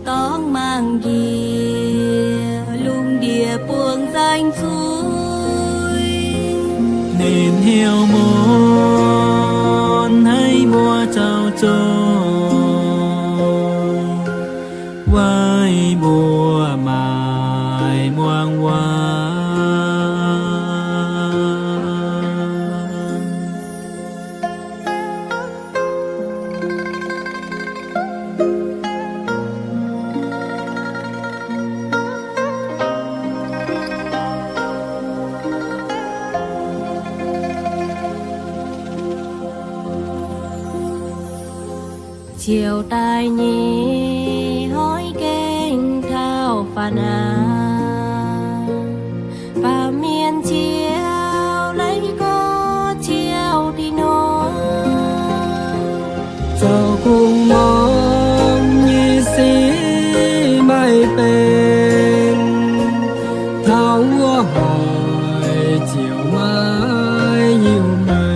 Dorngx mangc njiec lungh ndiev buangh nzaeng zuiz, ninh hnyouv muonz hnangv mbuo zaux zong, weic mbuo maaih muangx waac. Ziouc daaih nyei hnoi gaengh taux faaux aqv. Baamh mienh ziouc leiz gorx ziouc dingh nor, zoux kungx muangx nyei sic maaih benx, taux wuov hoic ziouc maiv hiuv meih.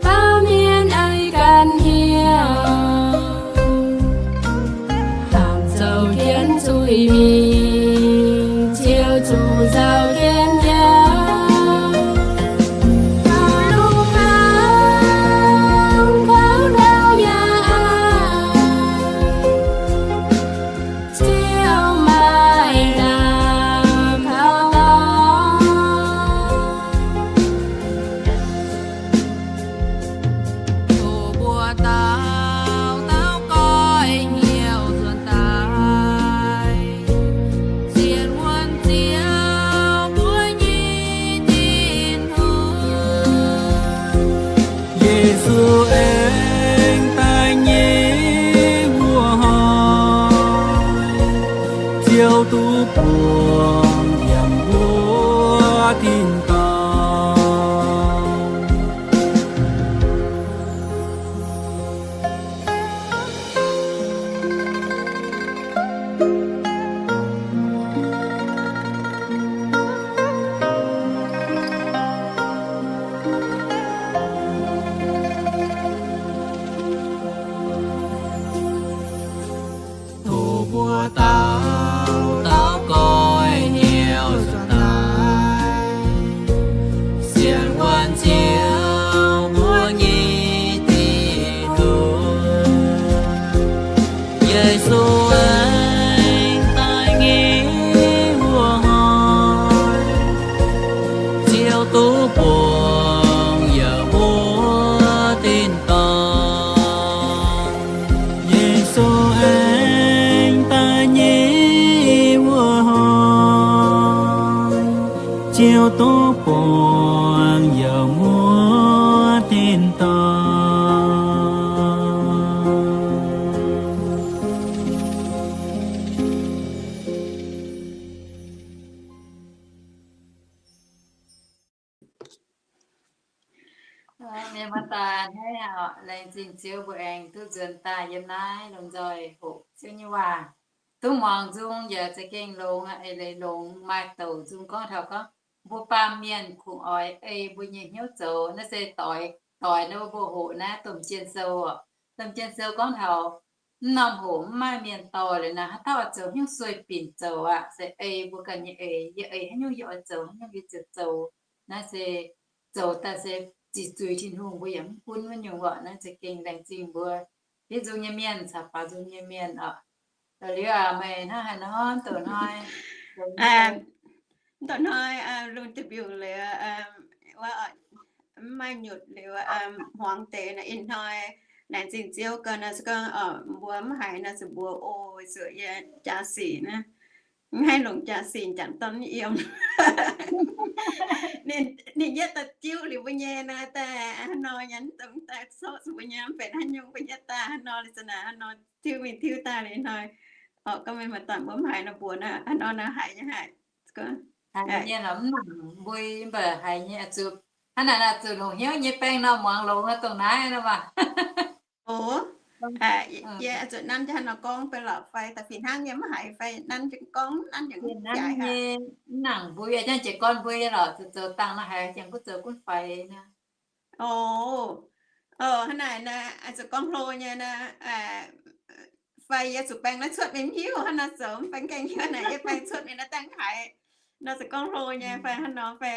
Baamh mienh ei ganh hnyouv, hnamv zoux jienv zuiz mingh, ziouc zuqc nzauh jienv jauv. Taux lungh ndongc kouv ndau yaac aqc, ziouc maaih ndaamv kaux dorngx. Doqc mbuox dauh dauh goiv hnyouv nzuonx daaih, sienx wuonh Ziouv mbuo nyei Tin-Hungh. Yesu aengx daaih nyei wuov hnoi, Ziouv duqv buangh yiem wuov tin-dorngh. Doqc mbuox dauh dauh goiv hnyouv nzuonx daaih, sienx wuonh Ziouv mbuo nyei Tin-Hungh. Yesu aengx daaih nyei wuov hnoi, Ziouv duqv buangh yiem wuov tin-dorngh. Yesu aengx daaih nyei wuov hnoi, Ziouv duqv buangh yiem wuov tin-dorngh. Mienh muoz-doic, hnangv naaiv laengz zingh Ziouv mbuo aengx duqv nzuonx daaih yiem naaiv lomh nzoih hoqc Ziouv nyei waac. Duqv muangx nzung yaac za'gengh longx aqv. Eix leiz longx maaih douc nzung gorngv taux gorngv mbuo baamh mienh kungx oix ei mbuo nyei hnyouv zoux. Naaiv se doix, doix naaiv mbuo hoqc naaiv Domh Jien Sou oc. Domh Jien Sou gorngv taux mv norm hoc mv maaih mienh dorh liuz naaic, haaix dauh oix zoux haaix nyungc sueih binc zoux aqv, se ei mbuo ganh nyei eix. Yie eix haaix nyungc yie oix zoux haaix nyungc yie ziouc zoux. Naaiv se zoux daaih se ziqc zuiz Tin-Hungh, mbuo yaac mv gunv wuov nyungc oc. Naaiv za'gengh laengz zingh mbuo hiuv nzung nyei mienh caux baaux nzung nyei mienh oc. Liuz aac, meih hnangv haaix nor, douc hnoi, douc hnoi liuz, mv maaih nyutc liuz, hmuangx deix naaiv ih hnoi, laengz zingh Ziouv gau naaiv se gorngv mbuo mv haiz naaiv se mbuo o zuqc yie jaax sic naaiv. Mv haih longc jaax-zinh jangx dorn yiem. Ninh yietv daaih jiuv liuz mbuo nyei naaiv daaih haaix nor nyei, dongh daaih coqv zuqc mbuo nyei mv benx haaix nyungc, mbuo yietv daaih haaix nor liuz za'naaic haaix nor tiuv mingh tiuv daaih liuz hnoi. Orqc, gorngv mienh muoz-doic mbuo mv haiz nor mbuox naaic, haaix nor naaiv haiz nyei haic. Haiz nyei lorqc, mv nangc mbui mv baac haiz nyei zuqc hnangv naaic naaic zuqc longc hnyouv nyei baeng nor muangx longx nor dongh naaiv nor maah. Oc, yie zuqc nanv jienv haaix nor gorngv fai lorqc, fai da'fih hnangv nyei mv haiz fai nanv jienv gorngv nanv jienv jaaix nyei. Mv nangc mbui, a'jangv jiez gorn mbui nyei lorqc, zoux zoux dangh nor haiz jangx gunv zoux gunv faix nor. Oc, hnangv naaic naaiv zuqc gorngv hlo nyei naaiv, fai yie zuqc baeng naaiv cuotv mingh mv hiuv hnangv nor zoux, mv baeng gaengh hiuv naaic yie baeng cuotv mingh naaiv dangh haiz nor zuqc gorngv hlo nyei fai hnangv nor fai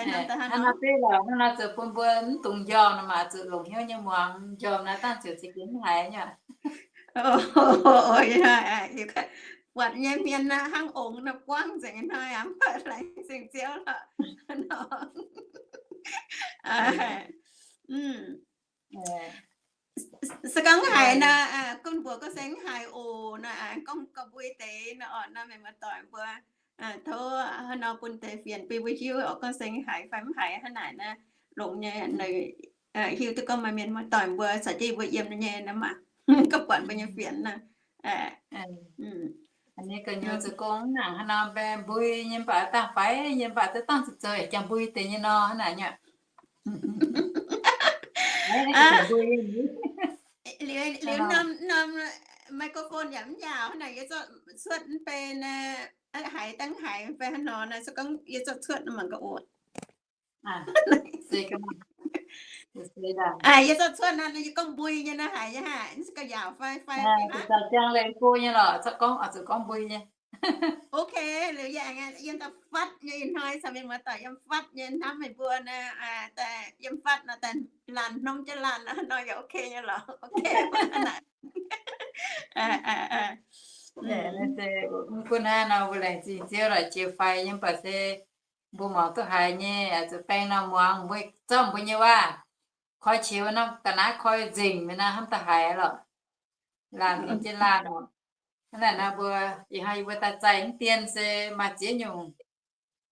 hnangv nor deix lorqc, hnangv nor zoux bun mbuo mv dungx njormh nor maah, zuqc longc hnyouv nyei muangx njormh naaiv dangh ziouc za'gengh mv haiz nyei. Buatc nyei hmien naaiv hnangv ongx nor buangv nzengc hnoi aqv, mv baac laengz zingh Ziouv lorqc. Se gorngv haiz nor, gunv mbuox gorngv se mv haiz oc nor, gorngv gauh mbui deix nor orqc nor, mienh muoz-doic mbuo tov haaix nor bun deix fienx bun mbuo hiuv orqc, gorngv se haiz fai mv haiz hnangv naaic naaiv, longx nyei hiuv duqv gorngv maaih mienh muoz-doic mbuo caux jienv mbuo yiem nyei nor maah, gorngv buatc mbuo nyei fienx nor. A'nyei gu'nyuoz zoux gong mv nangc haaix nor, mbui nyei mv baac dangh faix nyei mv baac duqv dangh zoux jangx mbui deix nyei nor hnangv naaic nyei. Liuz norm microphone yaac mv njaaux hnangv naaic, yie zorqv cuotv mv bei, haiz dangh haiz fai hnangv nor naaiv, se gorngv yie zorqv cuotv nor mangc gaax oc. Yie zorqv cuotv nor, yie gorngv mbui nyei nor haiz nyei haic, se gorngv njaaux fai fai. Jangx leiz go nyei lorqc, zorqv gorngv oix zuqc gorngv mbui nyei. Ok, liuz yie aengx yiem daaih fatv nyei ih hnoi caux mienh muoz-doic yiem fatv nyei hnamv meih mbuo naaiv, yiem fatv nor daaih laanh hnomv jienv laanh nor yaac ok nyei lorqc. Ok, gunv naaiv nor mbuo laengz zingh Ziouv lorqc, jiex faix nyei mv baac se mbuo muangx duqv haiz nyei, zuqc baeng nor muangx mbuo zorqv mbuo nyei waac koi qiex nor ga'naaiv koi nzengc mi'aqv, hnamv daaih haiz lorqc. Laanh hnomv jienv laanh oc. Hnangv naaic nor mbuo ih hnoi yie mbuo daaih zaih mv dien se maaih ziex nyungc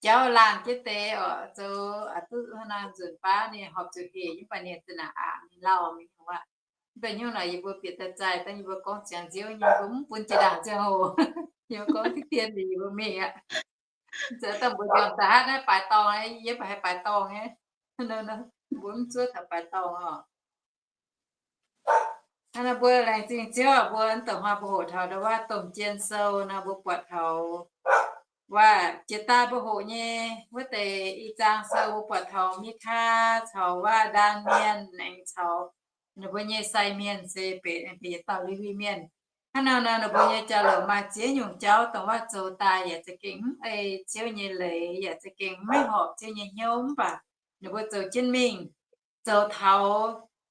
jauv laanh jienv deix oc, zoux a'duqv hnangv naaiv nzunc baav ninh horpc zuqc hec, mv baac ninh za'naaic aqc, ninh lauh mingh aqv. Mv baac nyungc naaic yie mbuo bieqc daaih zaih dangh yie mbuo gorngv ziangx nziouv nyei, yie mbuo mv bun jiex ndaangc ziangh hoc. Yie mbuo gorngv diqv dien liuz yie mbuo mingh aqv. Zoux dangh mbuo nziouv daaih haaix naaiv baaix dorngh, yie mv baac haih baaix dorngh nyei. Mbuo mv zuov taux baaix dorngh oc. Hnangv naaiv mbuo laengz zingh Ziouv, mbuo mv dongh hnoi mbuo hoqc taux ndau wuov domh jien sou nor, mbuo buatc taux waac jiex daaih mbuo hoqc nyei wuov deix i zaang sou, mbuo buatc taux Mikaa caux waac ndaang mienh aengx caux ninh mbuo nyei sai mienh se benx yietc dauh Lewi mienh. Hnangv nor nor, ninh mbuo nyei jauv-louc maaih ziex nyungc jauv dongh waac zoux daaih yaac za'gengh mv ei Ziouv nyei leiz, yaac za'gengh maiv horpc Ziouv nyei hnyouv, mv baac ninh mbuo zoux jienv mingh, zoux taux,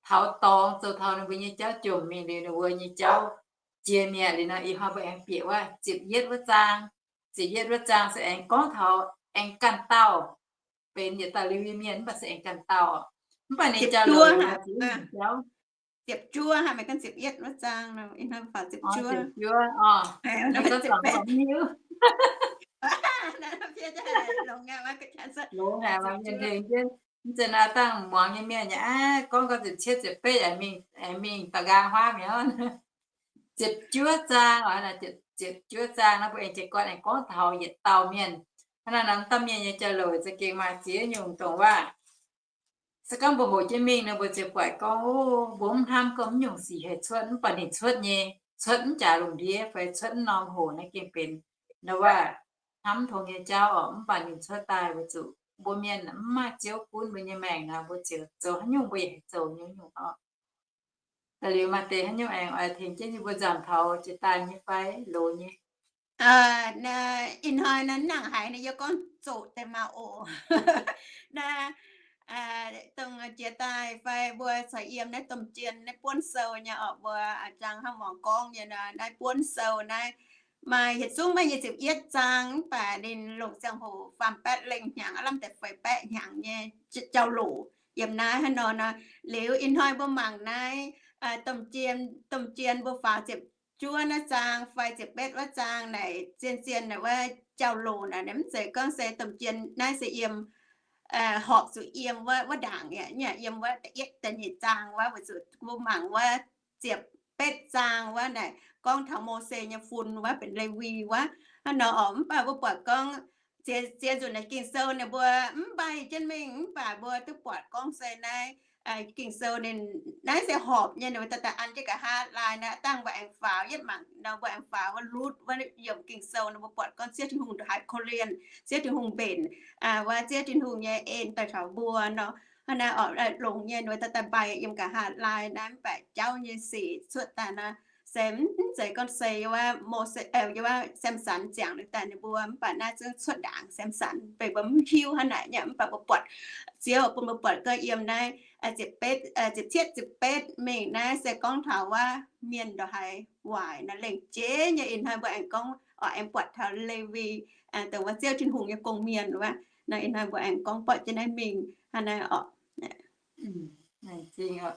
taux dorngx, zoux taux ninh mbuo nyei jauv jomc mingh liuz, ninh mbuo nyei jauv jiex mi'aqv. Liuz nor ih hnoi mbuo aengx bieqc wuov ziepc yietv wuov zaang. Ziepc yietv wuov zaang se aengx gorngv taux aengx ganh dauh benx yietc dauh Lewi mienh, mv baac se aengx ganh dauh. Mv baac ninh jauv-louc maaih ziex nyungc jauv. Ziepc juov haic, maiv gorngv ziepc yietv wuov zaang, ih hnoi faaux ziepc juov. Ziepc juov oc. Longx haic, mienh hengx jienv. Mv zeiz naaiv dangh muangx nyei mienh yaac aqv, gorngv gau ziepc cietv ziepc betv aengx mingh, aengx mingh da'nqaang huaav mi'aqv. Ziepc juov zaang oc, ziepc juov zaang nor mbuo aengx jiez gorn aengx gorngv taux yietc dauh mienh. Hnangv naaiv nor, dauh mienh nyei jauv-louc za'gengh maaih ziex nyungc dongh waac. Se gorngv mbuo hoqc jienv mingh nor, mbuo ziouc buatc gorngv, o, mbuo mv hnamv gorngv mv nyungc sic hec cuotv, mv baac ninh cuotv nyei, cuotv mv jaax lungh ndiev fai cuotv mv norm hoc naaiv gengh benx ndau wuov hnamv tong nyei jauv oc. Mv baac ninh cuotv daaih weic zuqc mbuo mienh mv maaih Ziouv gunv mbuo nyei maengc nor, mbuo ziouc zoux haaix nyungc mbuo yaac haih zoux nyei nyungc oc. Da'liuz maaih deix haaix nyungc aengx oix tengx jienv yie mbuo nzamc taux jiex daaih nyei fai loz nyei? Ih hnoi naaiv nangc haiz naaiv yie gorngv zoqc deix maah oc. Naaiv dongh jiex daaih fai mbuo caux yiem naaiv domh jien naaiv buonv sou nyei oc, mbuo a'jang hnangv muangx gorngv nyei naaiv buonv sou naaiv maaih yietc zungv maaih nyic ziepc yietv zaang, mv baac ninh longc ziangh hoc faam baeqv lengh hnyangx, aav lamh deix feix baeqv hnyangx nyei jauv-louc yiem naaiv hnangv nor nor. Liuz ih hnoi mbuo mangc naaiv domh jien, domh jien mbuo faaux ziepc juov naaiv zaang fai ziepc betv wuov zaang naaic, zien-zien naaic wuov jauv-louc naaic, mv zeiz gorngv se domh jien naaiv se yiem horpc zuqc yiem wuov, wuov ndaangc aqv, yiem wuov da'yietv da'nyeic zaang wuov, weic zuqc mbuo mangc wuov ziepc betv zaang wuov naaic gorngv taux Mose nyei fun wuov, benx Lewi wuov. Hnangv nor oc, mv baac mbuo buatc gorngv ziex, ziex nzunc naaic Ging-Sou ninh mbuo mv mbaih jienv mingh, mv baac mbuo duqv buatc gorngv se naaiv Ging-Sou ninh naaiv se horpc nyei, ninh mbuo daaih an jienv nqa'haav laai naaiv, dangh mbuo aengx faaux, yietv mangc nor mbuo aengx faaux wuov Lutv wuov yiemc Ging-Sou nor, mbuo buatc gorngv Ziouv Tin-Hungh ndongc haaix korv-lienh, Ziouv Tin-Hungh mbenc, wuov Ziouv Tin-Hungh nyei en daaih taux mbuo nor. Hnangv naaiv oc, longx nyei, ninh mbuo daaih daaih mbaih yiem nqa'haav laai naaiv, mv baac jauv nyei sic cuotv daaih nor, se mv zeiz gorngv se wuov Mose, wuov Samson ziangx daaih ninh mbuo, mv baac naaiv zungv cuotv ndaangc Samson, beiv mbuo mv hiuv hnangv naaic nyei. Mv baac mbuo buatc, Ziouv bun mbuo buatc gorngv yiem naaiv ziepc betv, ziepc cietv, ziepc betv mingh naaiv se gorngv taux wuov mienh ndongc haaix waaic nor, lengc jeiv nyei. Ih hnoi mbuo aengx gorngv oc, aengx buatc taux Lewi, dongh wuov Ziouv Tin-Hungh nyei gong-mienh wuov. Nor ih hnoi mbuo aengx gorngv buatc jienv naaiv mingh hnangv naaiv oc. Zinh oc,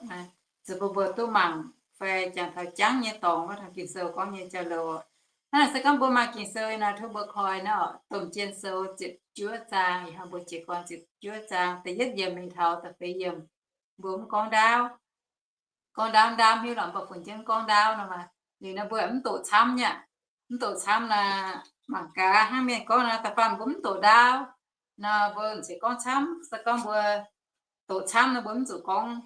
zuqc mbuo mbuo duqv mangc fai jangx taux jangv nyei dorngx wuov, taux Ging-Sou gorngv nyei jauv-louc. Hnangv naaic se gorngv mbuo maaih Ging-Sou naaic, tov mbuo koi naaiv oc, Domh Jien Sou ziepc juov zaang, ih hnoi mbuo jiez gorn ziepc juov zaang, da'yietv yiemc mingh taux da'feix yiemc. Mbuo mv gorngv ndaauv, gorngv ndaauv ndaamv hiuv lorqc, mv baac funx jienv gorngv ndaauv nor maah. Liuz nor mbuo mv doqc camv nyei, mv doqc camv nor, mangc gaax hnangv mienh gorngv nor, da'faanh mbuo mv doqc ndaauv nor, mbuo m'sieqv gorngv camv. Se gorngv mbuo doqc camv nor, mbuo mv zuqc gorngv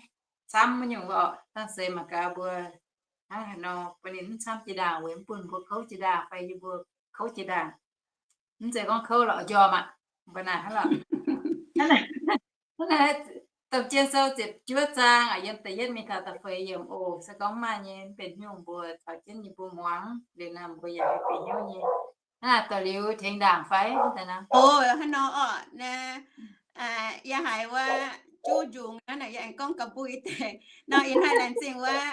camv wuov nyungc oc. Hnangv se mangc gaax mbuo hnangv haaix nor, bun ninh mv camv jiex ndaangc, weic mv bun mbuo kouv jiex ndaangc fai yie mbuo kouv jiex ndaangc. Mv zeiz gorngv kouv lorqc, njormh aqv, mbuo naaic hnangv lorqc. Domh Jien Sou ziepc juov zaang aqv, yiem da'yietv mingh taux da'feix yiemc oc. Se gorngv maaih nyei mv benx nyungc, mbuo caux jienv yie mbuo muangx liuz nor, mbuo yaac haih bieqc hnyouv nyei. Hnangv naaic dorh liuz tengx ndaangc fai? Hnangv nor oc, naaiv yie haiz wuov juv njungx naaiv, yie aengx gorngv ga'mbui deix nor, ih hnoi laengz zingh wuov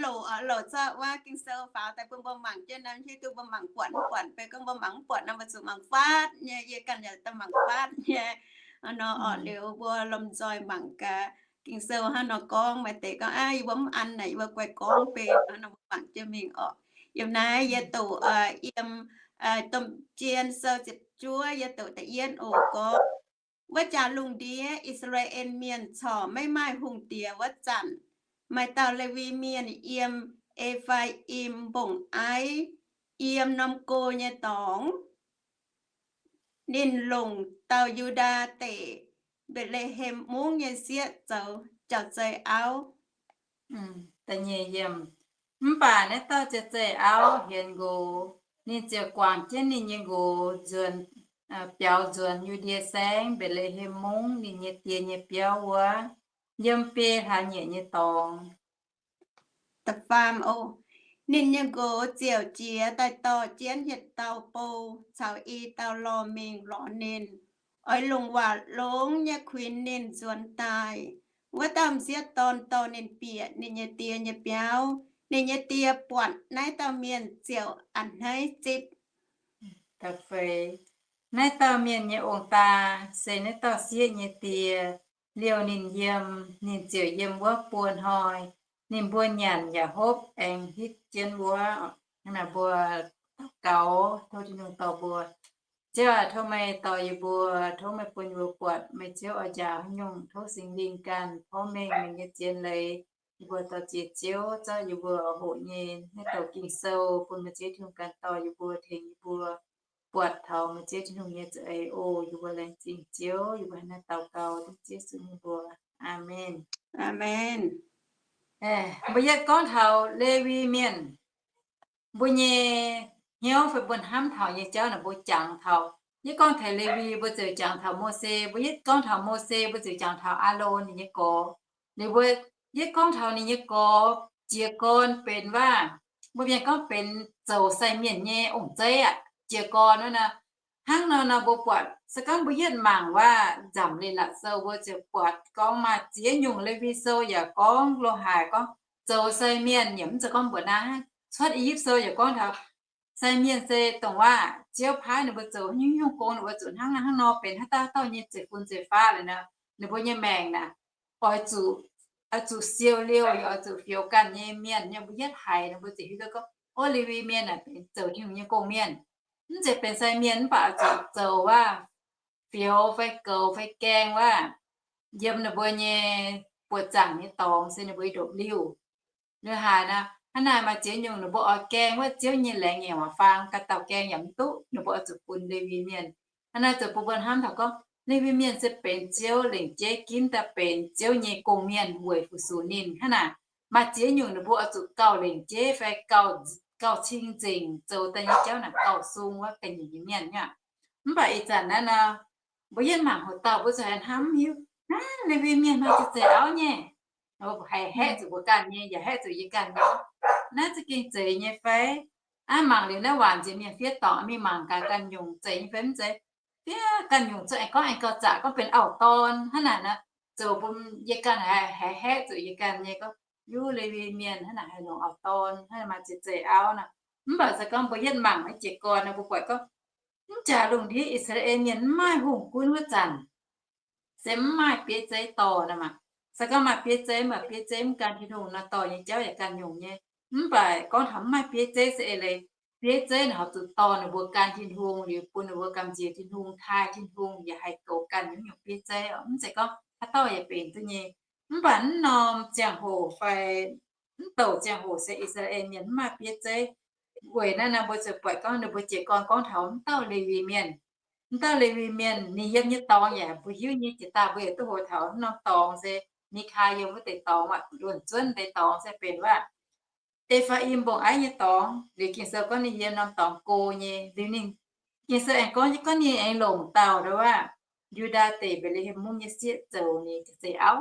loc, loc zorqv wuov Ging-Sou faaux daaih bun mbuo mangc jienv nor, hiuv duqv mbuo mangc buatc mv buatc. Beiv gorngv mbuo mangc mv buatc nor, mbuo zuqc mangc faatv nyei. Yie ganh yaac daaih mangc faatv nyei. Hnangv nor oc, liuz mbuo lomh nzoih mangc gaax Ging-Sou hnangv nor gorngv. Maaih deix gorngv, aav, yie mbuo mv an naaic, yie mbuo guai gorngv benx hnangv nor, mbuo mangc jienv mingh oc. Yiem naaiv yie doqc, yiem Domh Jien Sou ziepc juov, yie doqc da'yietv oc, gorngv, Wuov jaax lungh ndiev I^saa^laa^en Mienh corc maiv maaih hungh diex wuov zanc, maaih dauh Lewi Mienh yiem E^faa^im Mbong-Aiv, yiem norm go nyei dorngx. Ninh longc dauh Yu^ndaa Deic, Mbetc^le^hem Mungv nyei sieqv zoux jauv-zei auv. Mv baac naaiv dauh jauv-zei auv hienx nqox. Ninh ziouc guangc jienv ninh nyei nqox nzuonx, biaux nzuonx Yu^ndie Saengv, Mbetc^le^hem Mungv, ninh nyei die nyei biauv wuov, yiem biei hlaax nyieqc nyei dorngx. Da'faam oc. Ninh nyei nqox ziouc jiez daaih dorh jienv yietc dauh bou caux i dauh lorh mingh lorz ninh, oix longc waac longx nyei kuinx ninh nzuonx daaih. Wuov dauh m'sieqv dorn dorh ninh bieqc ninh nyei die nyei biauv. Ninh nyei die buatc naaiv dauh mienh ziouc a'hneiv zipv. Da'feix. Naaiv dauh mienh nyei ong-daa se naaiv dauh sieqv nyei die. Liouh ninh yiem, ninh ziouc yiem wuov buo hnoi. Ninh mbuo nyanc yaac hopv aengx hitv jienv wuov. Hnangv naaic mbuo daux gaux tov Tin-Hungh dorh mbuo. Ziouv aac, tov meih dorh yie mbuo, tov meih bun yie mbuo buatc meih Ziouv oix njaaux haaix nyungc. Tov Singx Lingh ganh porv mengh meih nyei zien leiz, yie mbuo dorh jiex Ziouv, zorqv yie mbuo hoqc nyei naaiv douc Ging-Sou bun meih Ziouv Tin-Hungh ganh dorh yie mbuo, tengx yie mbuo buatc taux meih Ziouv Tin-Hungh nyei za'eix oc. Yie mbuo laengz zingh Ziouv, yie mbuo hnangv naaiv daux gaux dengv Ziouv Yesu nyei mbuox. Aamen. Aamen. Mbuo yietv gorngv taux Lewi Mienh, mbuo nyei hnyouv fai mbuo hnamv taux nyei jauv naaic mbuo jangx taux. Yietv gorngv taux Lewi mbuo ziouc jangx taux Mose, mbuo yietv gorngv taux Mose mbuo ziouc jangx taux Aalon ninh nyei gorx. Liuz mbuo yietv gorngv taux ninh nyei gorx jiez gorn benx waac, mbuo mienh gorngv benx zoux sai mienh nyei ong-zeiv aqv, jiez gorn wuov nor. Hnangv nor nor mbuo buatc, se gorngv mbuo yietv mangc waac nzamc Leiz-Latc Sou mbuo ziouc buatc gorngv maaih ziex nyungc Lewi Sou yaac gorngv lo haic gorngv zoux sai mienh, yaac mv zeiz gorngv mbuoqc naaiv, Cuotv I^yipv Sou yaac gorngv taux sai mienh se dongh waac Ziouv paaiv ninh mbuo zoux haaix nyungc gong ninh mbuo zuqc hnangv naaiv hnangv nor benx haaix dauh dauh nyei zeiv-fun zeiv-faqv liuz nor, ninh mbuo nyei maengc naaic oix zuqc, oix zuqc siou liouh yaac oix zuqc fioux ganh nyei mienh nyei. Mbuo yietv haiz ninh mbuo ziouc hiuv duqv gorngv Ov, Lewi Mienh naaic benx zoux Tin-Hungh nyei gong-mienh. Mv zeiz benx sai mienh mv baac oix zuqc zoux wuov fioux fai goux fai gaeng wuov, yiem ninh mbuo nyei buoz-zaangc nyei dorngx se ninh mbuo nyei ndopv-liuh. Ninh haiz naaic, hnangv naaic maaih ziex nyungc ninh mbuo oix gaeng wuov Ziouv nyei laengz nyei waac faang, ganh dauh gaeng yaac mv duqv, ninh mbuo oix zuqc bun Lewi Mienh. Hnangv naaic ziouc bun mbuo hnamv taux gorngv Lewi Mienh se benx Ziouv lengc jeiv ginv daaih benx Ziouv nyei gong-mienh weic fu-sux ninh. Hnangv naaic maaih ziex nyungc ninh mbuo oix zuqc gauh lengc jeiv fai gauh cing-nzengc zoux daaih nyei jauv naaic gauh sung wuov ga'nyiec nyei mienh aqv. Mv baac ih zanc naaiv nor, mbuo yietv mangc hoc dauh mbuo zuqc haiz hnamv hiuv, Lewi Mienh maaih zeiz-auv nyei, haiz haeqv zuqc mbuo ganh nyei, yaac haeqv zuqc yie ganh nyei. Naaiv za'gengh zeiz nyei fai? Aav, mangc liuz naaiv waanc nziex mienh fiev dorngc, mingh mangc gaax ganh nyungc zeiz nyei fai mv zeiz. Fiev ganh nyungc zungv aengx gorngv aengx gauh zaqc gorngv benx auv-dorn hnangv naaic nor, zoux bun yie ganh haiz haeqv zuqc yie ganh nyei gorngv, Yuv, Lewi Mienh hnangv naaic haih longc auv-dorn, hnangv naaic maaih zeiz-auv nor. Mv baac se gorngv mbuo yietv mangc naaiv jiez gorn nor, mbuo buatc gorngv mv jaax lungh ndiev I^saa^laa^en Mienh mv maaih hungh gunv wuov zanc, se mv maaih bieiv zeiv dorh nor maah. Se gorngv maaih bieiv zeiv, mv baac bieiv zeiv mv gan Tin-Hungh nor, dorh nyei jauv yaac ganh nyungc nyei. Mv baac gorngv taux mv maaih bieiv zeiv se eix leiz bieiv zeiv naaic horpc zuqc dorh ninh mbuo gan Tin-Hungh liuz bun ninh mbuo gamh nziex Tin-Hungh, taaih Tin-Hungh, yaac haih goux ganh nyungc-nyungc bieiv zeiv oc. Mv zeiz gorngv haaix dauh yaac benx duqv nyei. Mv baac mv norm ziangh hoc fai mv douc ziangh hoc se I^saa^laa^en Mienh mv maaih bieiv zeiv. Weic naaiv nor mbuo ziouc buatc gorngv ninh mbuo jiez gorn gorngv taux mv dauh Lewi Mienh. Mv dauh Lewi Mienh ninh yiem nyei dorngx yaac mbuo hiuv nyei, jiex daaih mbuo yaac duqv hoqc taux mv norm dorngx se Mikaa yiem wuov deix dorngx, luonc zuonv deix dorngx se benx wuov E^faa^im mbong-aiv nyei dorngx. Liuz Ging-Sou gorngv ninh yiem norm dorngx go nyei. Liuz ninh, Ging-Sou aengx gorngv, gorngv ninh aengx longc dauh ndo wuov Yu^ndaa Deic Mbetc^le^hem Mungv nyei sieqv zoux ninh zeiz-auv.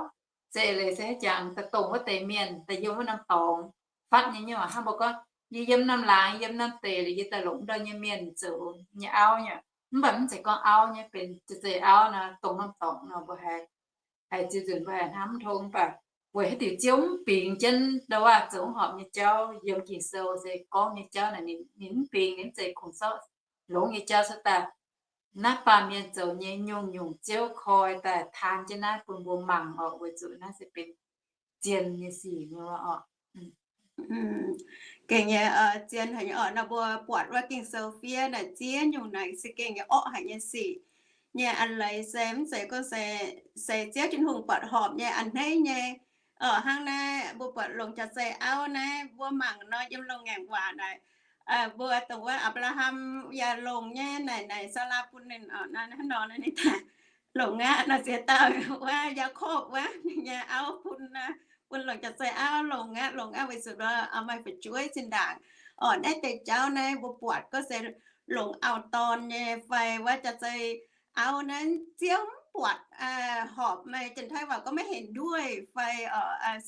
Zeiz leiz se haaix jangx daaih dongh wuov deix mienh daaih yiem wuov norm dorngx fatv nyei nyungc. Hnangv mbuo gorngv, yie yiem norm laangz, yiem norm deic, liuz yie daaih longc ndau nyei mienh zoux nyei auv nyei. Mv baac mv zeiz gorngv auv nyei, benx zeiz-auv nor, dongh norm dorngx nor mbuo haiz, haiz ziux nzunc mbuo haiz hnamv mv tong. Mv baac weic haaix diuc Ziouv mv bingx jienv ndo wuov zoux mv horpc nyei jauv? Yiem Ging-Sou se gorngv nyei jauv naaic ninh mv bingx, ninh mv zeiz kungx zorqv longx nyei jauv cuotv daaih. Naaiv baamh mienh zoux nyei nyungc-nyungc Ziouv koi daaih taan jienv naaiv bun mbuo mangc oc, weic zuqc naaiv se benx zien nyei sic nyei oc. Gengh nyei, zien haic nyei oc. Nor mbuo buatc wuov Ging-Sou fiev naaic ziex nyungc naaic se gengh nyei orqv haic nyei sic nyei. A'leiz se mv zeiz gorngv se, se Ziouv Tin-Hungh buatc horpc nyei a'hneiv nyei. Hnangv naaiv mbuo buatc longc jaax-zei auv naaiv, mbuo mangc nor yiem Loz-Ngaengc Waac naaic, mbuo dongh wuov Apc^laa^ham yaac longc nyei naaic, naaic Saalaa bun ninh, hnangv nor ninh daaih longc aqv nor, ziex dauh wuov Yaakopv wuov nyei auv bun, bun longc jaax-zei auv longc aqv, longc aqv weic zuqc maaih fu'jueiv zinh ndaangc. Orqc, naaiv deix jauv naaiv mbuo buatc gorngv se longc auv-dorn nyei fai wuov jaax-zei auv naaiv Ziouv mv buatc, horpc, meih Janx-Taiv waac gorngv maiv เห็นด้วย fai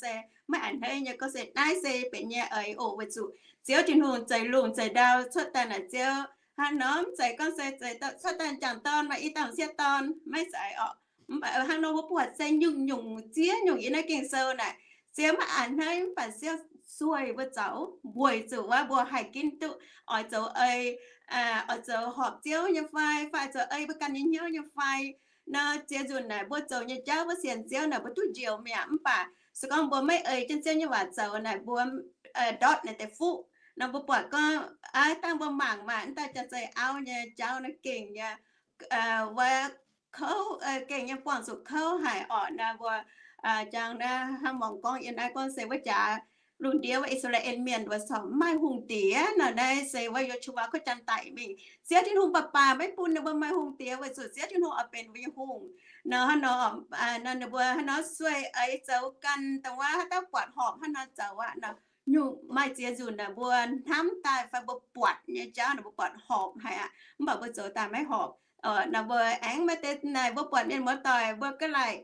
se maiv a'hneiv nyei gorngv se naaiv se benx nyei eix oc. Weic zuqc Ziouv Tin-Hungh zeix lungh zeix ndau cuotv daaih naaic Ziouv hnangv nor, mv zeiz gorngv se zeix cuotv daaih m'jangc dorn maaih i dauh m'sieqv dorn, maiv zeiz orqc. Mv baac hnangv nor mbuo buatc se nyungc-nyungc ziex nyungc yiem naaiv Ging-Sou naaic, Ziouv maiv a'hneiv mv baac Ziouv sueih mbuo zoux weic zuqc wuov mbuo haih ginv duqv oix zoux ei, oix zoux horpc Ziouv nyei fai, fai zoux ei mbuo ganh nyei hnyouv nyei fai. Nor ziex nzunc naaic mbuo zoux nyei jauv mbuo sienx Ziouv naaic mbuo duqv njoux mi'aqv. Mv baac se gorngv mbuo maiv ei jienv Ziouv nyei waac zoux naaic mbuo ndortv naaic deix fuqv. Nor mbuo buatc gorngv, dangh mbuo mangc maaih wuov dauh jaax-zei auv nyei jauv naaiv gengh nyei, wuov kouv, gengh nyei buangh zuqc kouv haic orqc. Nor mbuo jangx naaiv hnangv muangx gorngv yiem naaiv gorngv se wuov jaax lungh ndiev wuov I^saa^laa^en Mienh wuov corc mv maaih hungh diex nor. Naaiv se wuov Yo^su^waa kuv janx daic mingh, Ziouv Tin-Hungh baac baac maiv bun ninh mbuo maaih hungh diex weic zuqc Ziouv Tin-Hungh oix benx ninh mbuo nyei hungh. Nor hnangv nor, ninh mbuo hnangv nor sueih eix zoux ganh dongh wuov haaix dauh buatc horpc hnangv nor zoux aqv nor. Nyungc maaih ziex nzunc naaic mbuo hnamv daaih fai mbuo buatc nyei jauv naaic mbuo buatc horpc haic aqv, mv baac mbuo zoux daaih maiv horpc. Nor mbuo aengx maaih deix naaic mbuo buatc mienh muoz-doic mbuo ga'laic,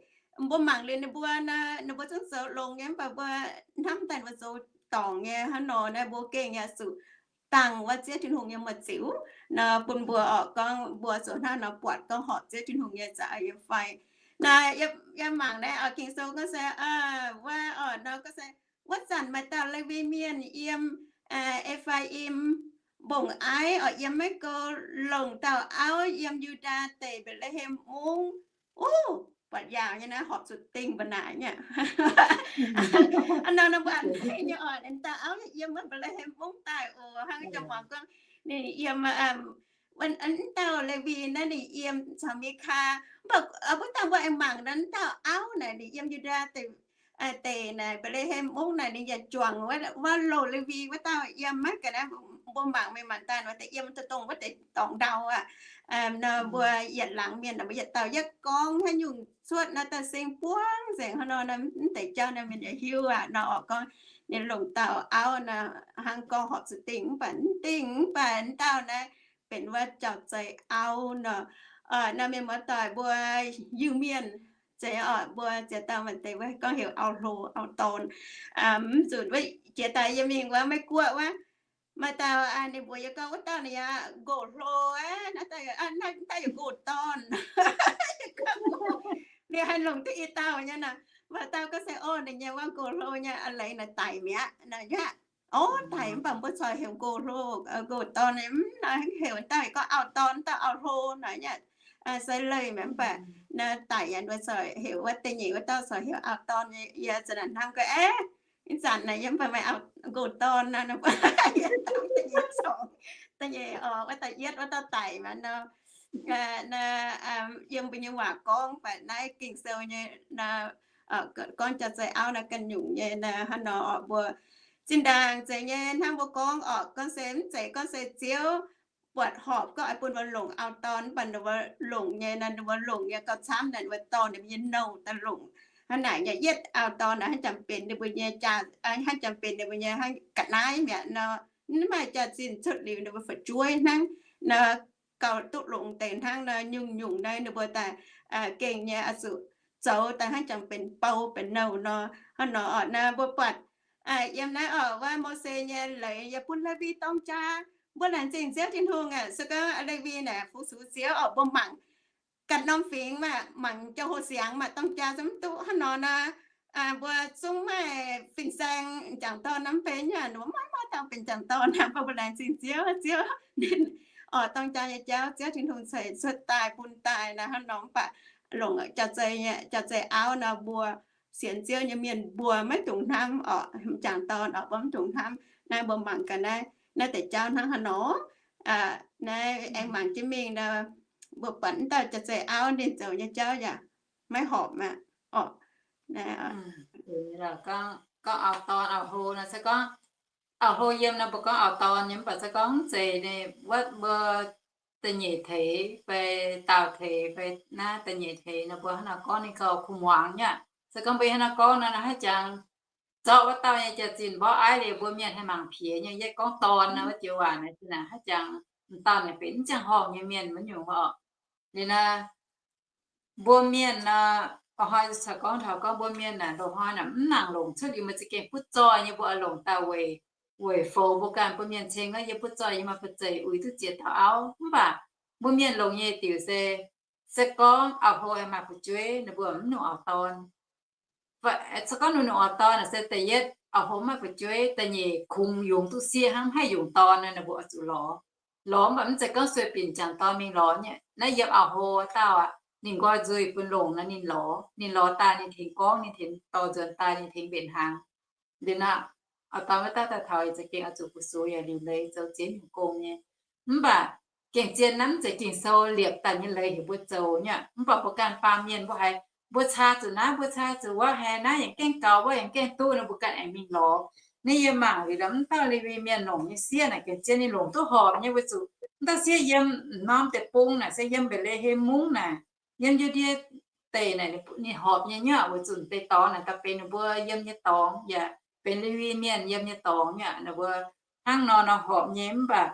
mbuo mangc liuz ninh mbuo, ninh mbuo zungv zoux longx nyei, mv baac mbuo hnamv daaih mbuo zoux dorngc nyei. Hnangv nor naaiv mbuo gengh yaac zuqc dangh wuov Ziouv Tin-Hungh nyei muoz-ziux. Nor bun mbuo oc, gorngv mbuo zuqc hnangv nor buatc gorngv horpc Ziouv Tin-Hungh nyei za'eix nyei fai. Naaiv yie mangc naaiv oix Ging-Sou gorngv se, wuov oc, nor gorngv se, wuov zanc maaih dauh Lewi Mienh yiem E^faa^im Mbong-Aiv oc, yiem maiv go, longc dauh auv yiem Yu^ndaa Deic Mbetc^le^hem Mungv. Uv, buatc yaauc nyei naaiv, horpc zuqc dingh mbu'naaic nyei. Nor mbuo a'hneiv nyei oc, ninh dauh auv yiem wuov Mbetc^le^hem Mungv daaih oc, hnangv jiex muangx gorngv ninh yiem, wuov dauh Lewi naaiv ninh yiem caux Mikaa, mv baac wuov dauh mbuo aengx mangc nor, wuov dauh auv naaic ninh yiem Yu^ndaa deic, deic naaic Mbetc^le^hem Mungv naaic ninh yaac juangc wuov loz Lewi wuov dauh yiem maiv ga'naaiv. Mbuo mangc mingh mangc daaih nor, deix yiem dongh wuov deix dorngx ndau aqv. Nor mbuo yietc laangz mienh mbuo yietc dauh yietc gorngv haaix nyungc cuotv nor, daaih seng buangv nzengc hnangv nor, mv deix jauv naaiv mienh yaac hiuv aqv. Nor orqc gorngv ninh longc dauh auv nor, hnangv gorngv horpc zuqc dingh mv baac mv dingh, mv baac wuov dauh naaiv benx wuov jauv-zei auv nor. Nor mienh muoz-doic mbuo Iu-Mienh zeiz orqc, mbuo ziex dauh maaih deix wuov gorngv heuc auv-hlo auv-dorn. Mv zuqc wuov jiex daaih yie mingh wuov Meiv-Guoqv wuov, maaih dauh ninh mbuox yie gorngv wuov dauh ninh yaac nqox-hlo aqv, naaiv dauh yaac nqox-dorn. Ninh haih longc duqv i dauh nyei nor. Maaih dauh gorngv se, o, ninh nyei wuov nqox-hlo nyei a'leiz naaic daic mi'aqv nor aqv. O, daic mv baac mbuo corc heuc nqox-hlo, nqox-dorn, mv nor heuc dauh gorngv auv-dorn, dauh auv-hlo nor aqv. Se leih mi'aqv, mv baac naaiv daic yaac mbuo corc heuc wuov da'nyeic wuov dauh corc heuc auv-dorn nyei. Yie za'naaic hnamv gorngv, aeqv, ih zanc naaic yie mv baac maaih auv, nqox-dorn nor, yie da'nyeic corc, da'nyeic oc, wuov dauh yietv wuov dauh daic mi'aqv nor. Yiem mbuo nyei waac gorngv, mv baac naaiv Ging-Sou nyei gorngv jauv-zei auv naaiv ganh nyungc nyei nor. Hnangv nor orqc, mbuo zinh ndaangc zeiz nyei hnangv mbuo gorngv orqc, gorngv se mv zeiz gorngv se Ziouv buatc horpc gorngv oix bun mbuo longc auv-dorn, mv baac ninh mbuo longc nyei nor, ninh mbuo longc nyei gauh camv naaic, ninh mbuo dorh ninh mbuo nyei nouh daaih longc. Hnangv naaic nyei yietv auv-dorn naaic hnangv jangx benx ninh mbuo nyei jaa, hnangv jangx benx ninh mbuo nyei hnangv ga'naaiv mi'aqv nor. Mv maaih jaax-zinh cuotv liuz ninh mbuo fu'jueiv hnangv nor, gauh duqv longx deix hnangv nor. Nyungc-nyungc naaiv ninh mbuo daaih gengh nyei oix zuqc zoux daaih hnangv jangx benx bou benx nouh nor. Hnangv nor orqc, naaiv mbuo buatc yiem naaiv orqc, wuov Mose nyei leiz yaac bun Lewi dorng jaa. Mbuo laengz zingh Ziouv Tin-Hungh aqv. Se gorngv Lewi naaic fu-sux Ziouv orqc, mbuo mangc ganh norm fingx maah, mangc jauv-hoh siangx maah, dorng jaa zungv mv duqv. Hnangv nor nor, mbuo zungv maaih fin-saeng jangc dorn nor mv benx nyei, mbuo maiv maaih dauh benx jangc dorn. Mv baac mbuo laengz zingh Ziouv, Ziouv ninh orqc dorng jaa nyei jauv Ziouv Tin-Hungh ceix cuotv daaih bun daaih nor. Hnangv nor mv baac longc jauv-zei, jauv-zei auv nor, mbuo sienx Ziouv nyei mienh mbuo maiv dungx hnamv orqc, jangc dorn orqc, mbuo mv dungx hnamv. Naaiv mbuo mangc gaax naaiv, naaiv deix jauv hnangv haaix nor. Naaiv aengx mangc jienv mingh nor, mbuo buatc wuov dauh jauv-zei auv ninh zoux nyei jauv yaac maiv horpc aqv orqc. Gorngv auv-dorn auv-hlo nor, se gorngv auv-hlo yiem nor mbuo gorngv auv-dorn nyei, mv baac se gorngv mv zeiz, wuov mbuo da'nyeic teix fai daauh teix fai naaiv da'nyeic teix nor, mbuo hnangv nor gorngv ninh gauh kuh muangx nyei aqv. Se gorngv mbuo hnangv nor gorngv nor, haaix jangx zorqv wuov dauh nyei jaax-zinh mborqv aiv liuz, mbuo mienh haih mangc piex nyei. Yie gorngv dorn nor, wuov joux waac naaic, naaic haaix jangx m'dauh naaic benx mv ziangh horngh nyei mienh maiv nyungc orqc. Liuz naaic mbuo mienh nor, hnoi caux gorngv taux gorngv mbuo mienh naaic, loz-hnoi naaic mv nangc longc cuotv liuz, mbuo za'gengh butv zoih nyei, mbuo oix longc daaih weic, weic foux mbuo ganh. Mbuo mienh ceng gorngv yie butv zoih, yie maaih fu'zeiv uix duqv ziex dauh auv. Mv baac mbuo mienh longc nyei diuc se, se gorngv auv-hlo haih maaih fu'jueiv, ninh mbuo mv nyungc auv-dorn. Se gorngv ninh nyungc auv-dorn naaic se da'yietv auv-hlo maaih fu'jueiv, da'nyeic kungx yungz duqv sieqv hnangv, mv haih yungz dorn nor, ninh mbuo oix zuqc lorz. Lorz mv baac mv zeiz gorngv sueih binc jangc dorn mingh lorz nyei. Naaiv yiem auv-hlo dauh aqv, ninh nqoi nzuih bun longc nor, ninh lorz. Ninh lorz daaih ninh tengx gorngv, ninh tengx dorh nzuonx daaih, ninh tengx mbenc hnaangx. Liuz nor, auv-dorn wuov dauh daaih taux yaac za'gengh oix zuqc fu-sux yaac liuc leiz zoux ziex nyungc gong nyei. Mv baac gengh zien naaiv mv zeiz Ging-Sou liepc daaih nyei leiz heuc mbuo zoux nyei aqv. Mv baac mbuo ganh baamh mienh mbuo haiz mbuo caa zuqc naaiv, mbuo caa zuqc wuov, haiz naaiv yaac gaengh gaux, wuov yaac gaengh duqv nor, mbuo ganh aengx mingh lorz. Naaiv yie mangc liuz lorz mv dauh Lewi mienh longc nyei sieqv naaic, gengh zien ninh longc duqv horpc nyei weic zuqc mv dauh sieqv yiem norm deic-bung naaic se yiem Mbetc^le^hem Mungv naaic, yiem Yu^ndie Deic naaic ninh horpc nyei nyei aqv, weic zuqc deix dorngx naaic daaih benx ninh mbuo yiem nyei dorngx, yaac benx Lewi mienh yiem nyei dorngx nyei aqv. Ninh mbuo hnangv nor nor horpc nyei, mv baac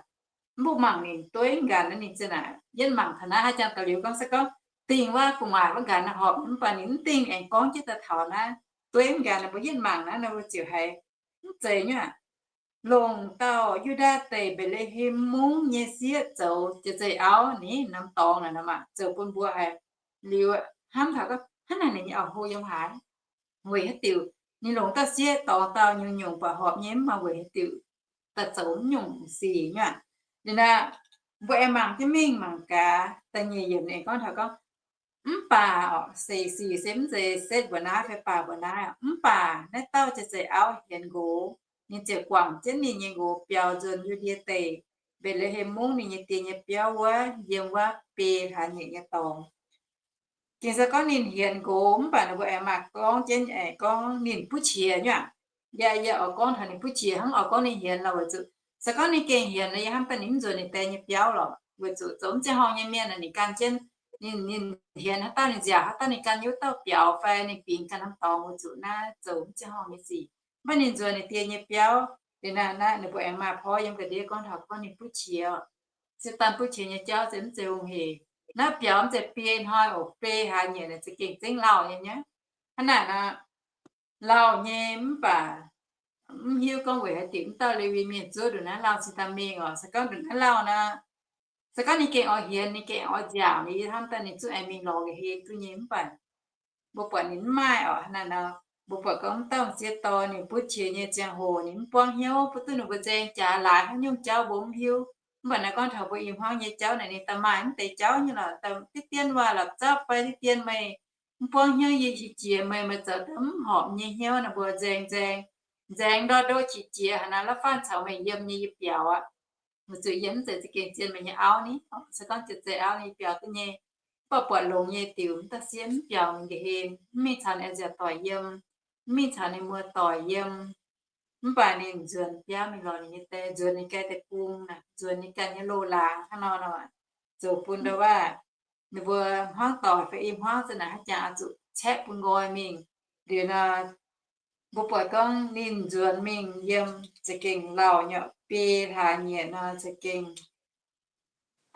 mv baac mangc ninh dueiv nqanx naaiv, ninh ziouc naaic, yietv mangc taux naaiv haaix jangx daux liuz gorngv se gorngv dingh wuov gu'nguaaic wuov nqanx naaiv horpc, mv baac ninh mv dingh, aengx gorngv jienv daaih taux naaiv dueiv nqanx. Ninh mbuo yietv mangc naaiv, ninh mbuo ziouc haiz mv zeiz nyei aqv. Longc dauh Yu^ndaa Deic Mbetc^le^hem Mungv nyei sieqv zoux jaax-zeih auv ni, norm dorngx naaic nor maah, zoux bun mbuo haiz liuz hnamv taux gorngv, hnangv naaic ninh nyei auv-hlo yiem haaix? Weic haaix diuc ninh longc dauh sieqv dorngx dauh nyungc-nyungc buatc horpc nyei, mv baac weic haaix diuc daaih zoux mv nyungc sic nyei aqv? Liuz naaic, mbuo aengx mangc jienv mingh mangc gaax da'nyeic yiemc ninh gorngv taux gorngv, Mv baac oc, se sic se mv zeiz setv mbuoqc naaiv fai baac mbuoqc naaiv oc. Mv baac naaiv dauh jiex zeiz auv hienx nqox, ninh ziouc guangc jienv ninh nyei nqox biaux nzuonx Yu^ndie Deic, Mbetc^le^hem Mungv, ninh nyei die nyei biauv wuov, yiem wuov biei hlaax nyieqc nyei dorngx. Ging-Sou gorngv ninh hienx nqox, mv baac ninh mbuo aengx maaih gorngv jienv aengx gorngv ninh butv qiex nyei aqv. Yie, yie oix gorngv taux ninh butv qiex, hnangv oix gorngv ninh hienx lorqc, weic zuqc se gorngv ninh gengh hienx nor, yie hnamv daaih ninh mv nzuonx ninh die nyei biauv lorqc, weic zuqc zoux mv ziangh horngh nyei mienh, ninh gan jienv, ninh, ninh hienx haaix dauh ninh nziaauc haaix dauh, ninh gan wuov dauh biaux fai ninh bingx ganh norm dorngx, weic zuqc naaiv zoux mv ziangh horngh nyei sic. Mv baac ninh nzuonx ninh die nyei biauv liuz naaiv, naaiv ninh mbuo aengx maaih porv yiem ga'ndiev gorngv taux gorngv ninh butv qiex. Se daaih butv qiex nyei jauv se mv zeiz hungh hec. Naaiv biaux mv zeiz biei hnoi oc, biei hlaax nyieqc naaic za'gengh zengv lauh nyei nyei. Hnangv naaic nor, lauh nyei mv baac mv hiuv gorngv weic haaix diuc mv dauh Lewi Mienh zuov nduqc naaiv lauh cingx daaih mingh oc. Se gorngv nduqc naaiv lauh nor, se gorngv ninh gengh oix hienx, ninh gengh oix nziaauc, ninh yie hnamv daaih ninh zungv aengx mingh lorz nqa'haav duqv nyei. Mv baac mbuo buatc ninh mv maaih oc. Hnangv naaiv nor, mbuo buatc gorngv mv dauh m'sieqv dorn ninh butv qiex nyei ziangh hoc ninh mv buangv hnyouv, bun duqv ninh mbuo nzaeng jaax laaix haaix nyungc jauv mbuo mv hiuv. Mv baac naaiv gorngv taux mbuo i hmuangv nyei jauv naaic, ninh da'maaih mv deix jauv nyei lorqc. Da'diqv dien waac la'zapv fai diqv dien meih mv buangv hnyouv, yie qiex jiez meih, meih zoux daaih mv horpc nyei hnyouv nor, mbuo nzaeng nzaeng, nzaeng ndortv ndo qiex jiez haaix nor, la'faanh caux meih yiem nyei yie biaux aqv. Weic zuqc yie mv zeiz za'gengh zien meih nyei auv ni. Se gorngv jiex zeiz auv ni biaux duqv nyei, mv baac buatc longx nyei diuc mv daaih siev mv biaux mingh nqa'haav, mv mingh caux ninh nziaauc doic yiem, mv mingh caux ninh muoz-doic yiem. Mv baac ninh nzuonx biauv mingh lorz ninh nyei die, nzuonx ninh gaeng deic-bung naaic, nzuonx ninh ganh nyei loz-laangz hnangv nor nor, zoux bun ndau waac ninh mbuo hmuangv doic fai i hmuangv za'naaic haaix jangx oix zuqc caeqv bun nqoi mingh. Liuz nor, mbuo buatc gorngv ninh nzuonx mingh yiem za'gengh lauh nyei, biei hlaax nyieqc nor za'gengh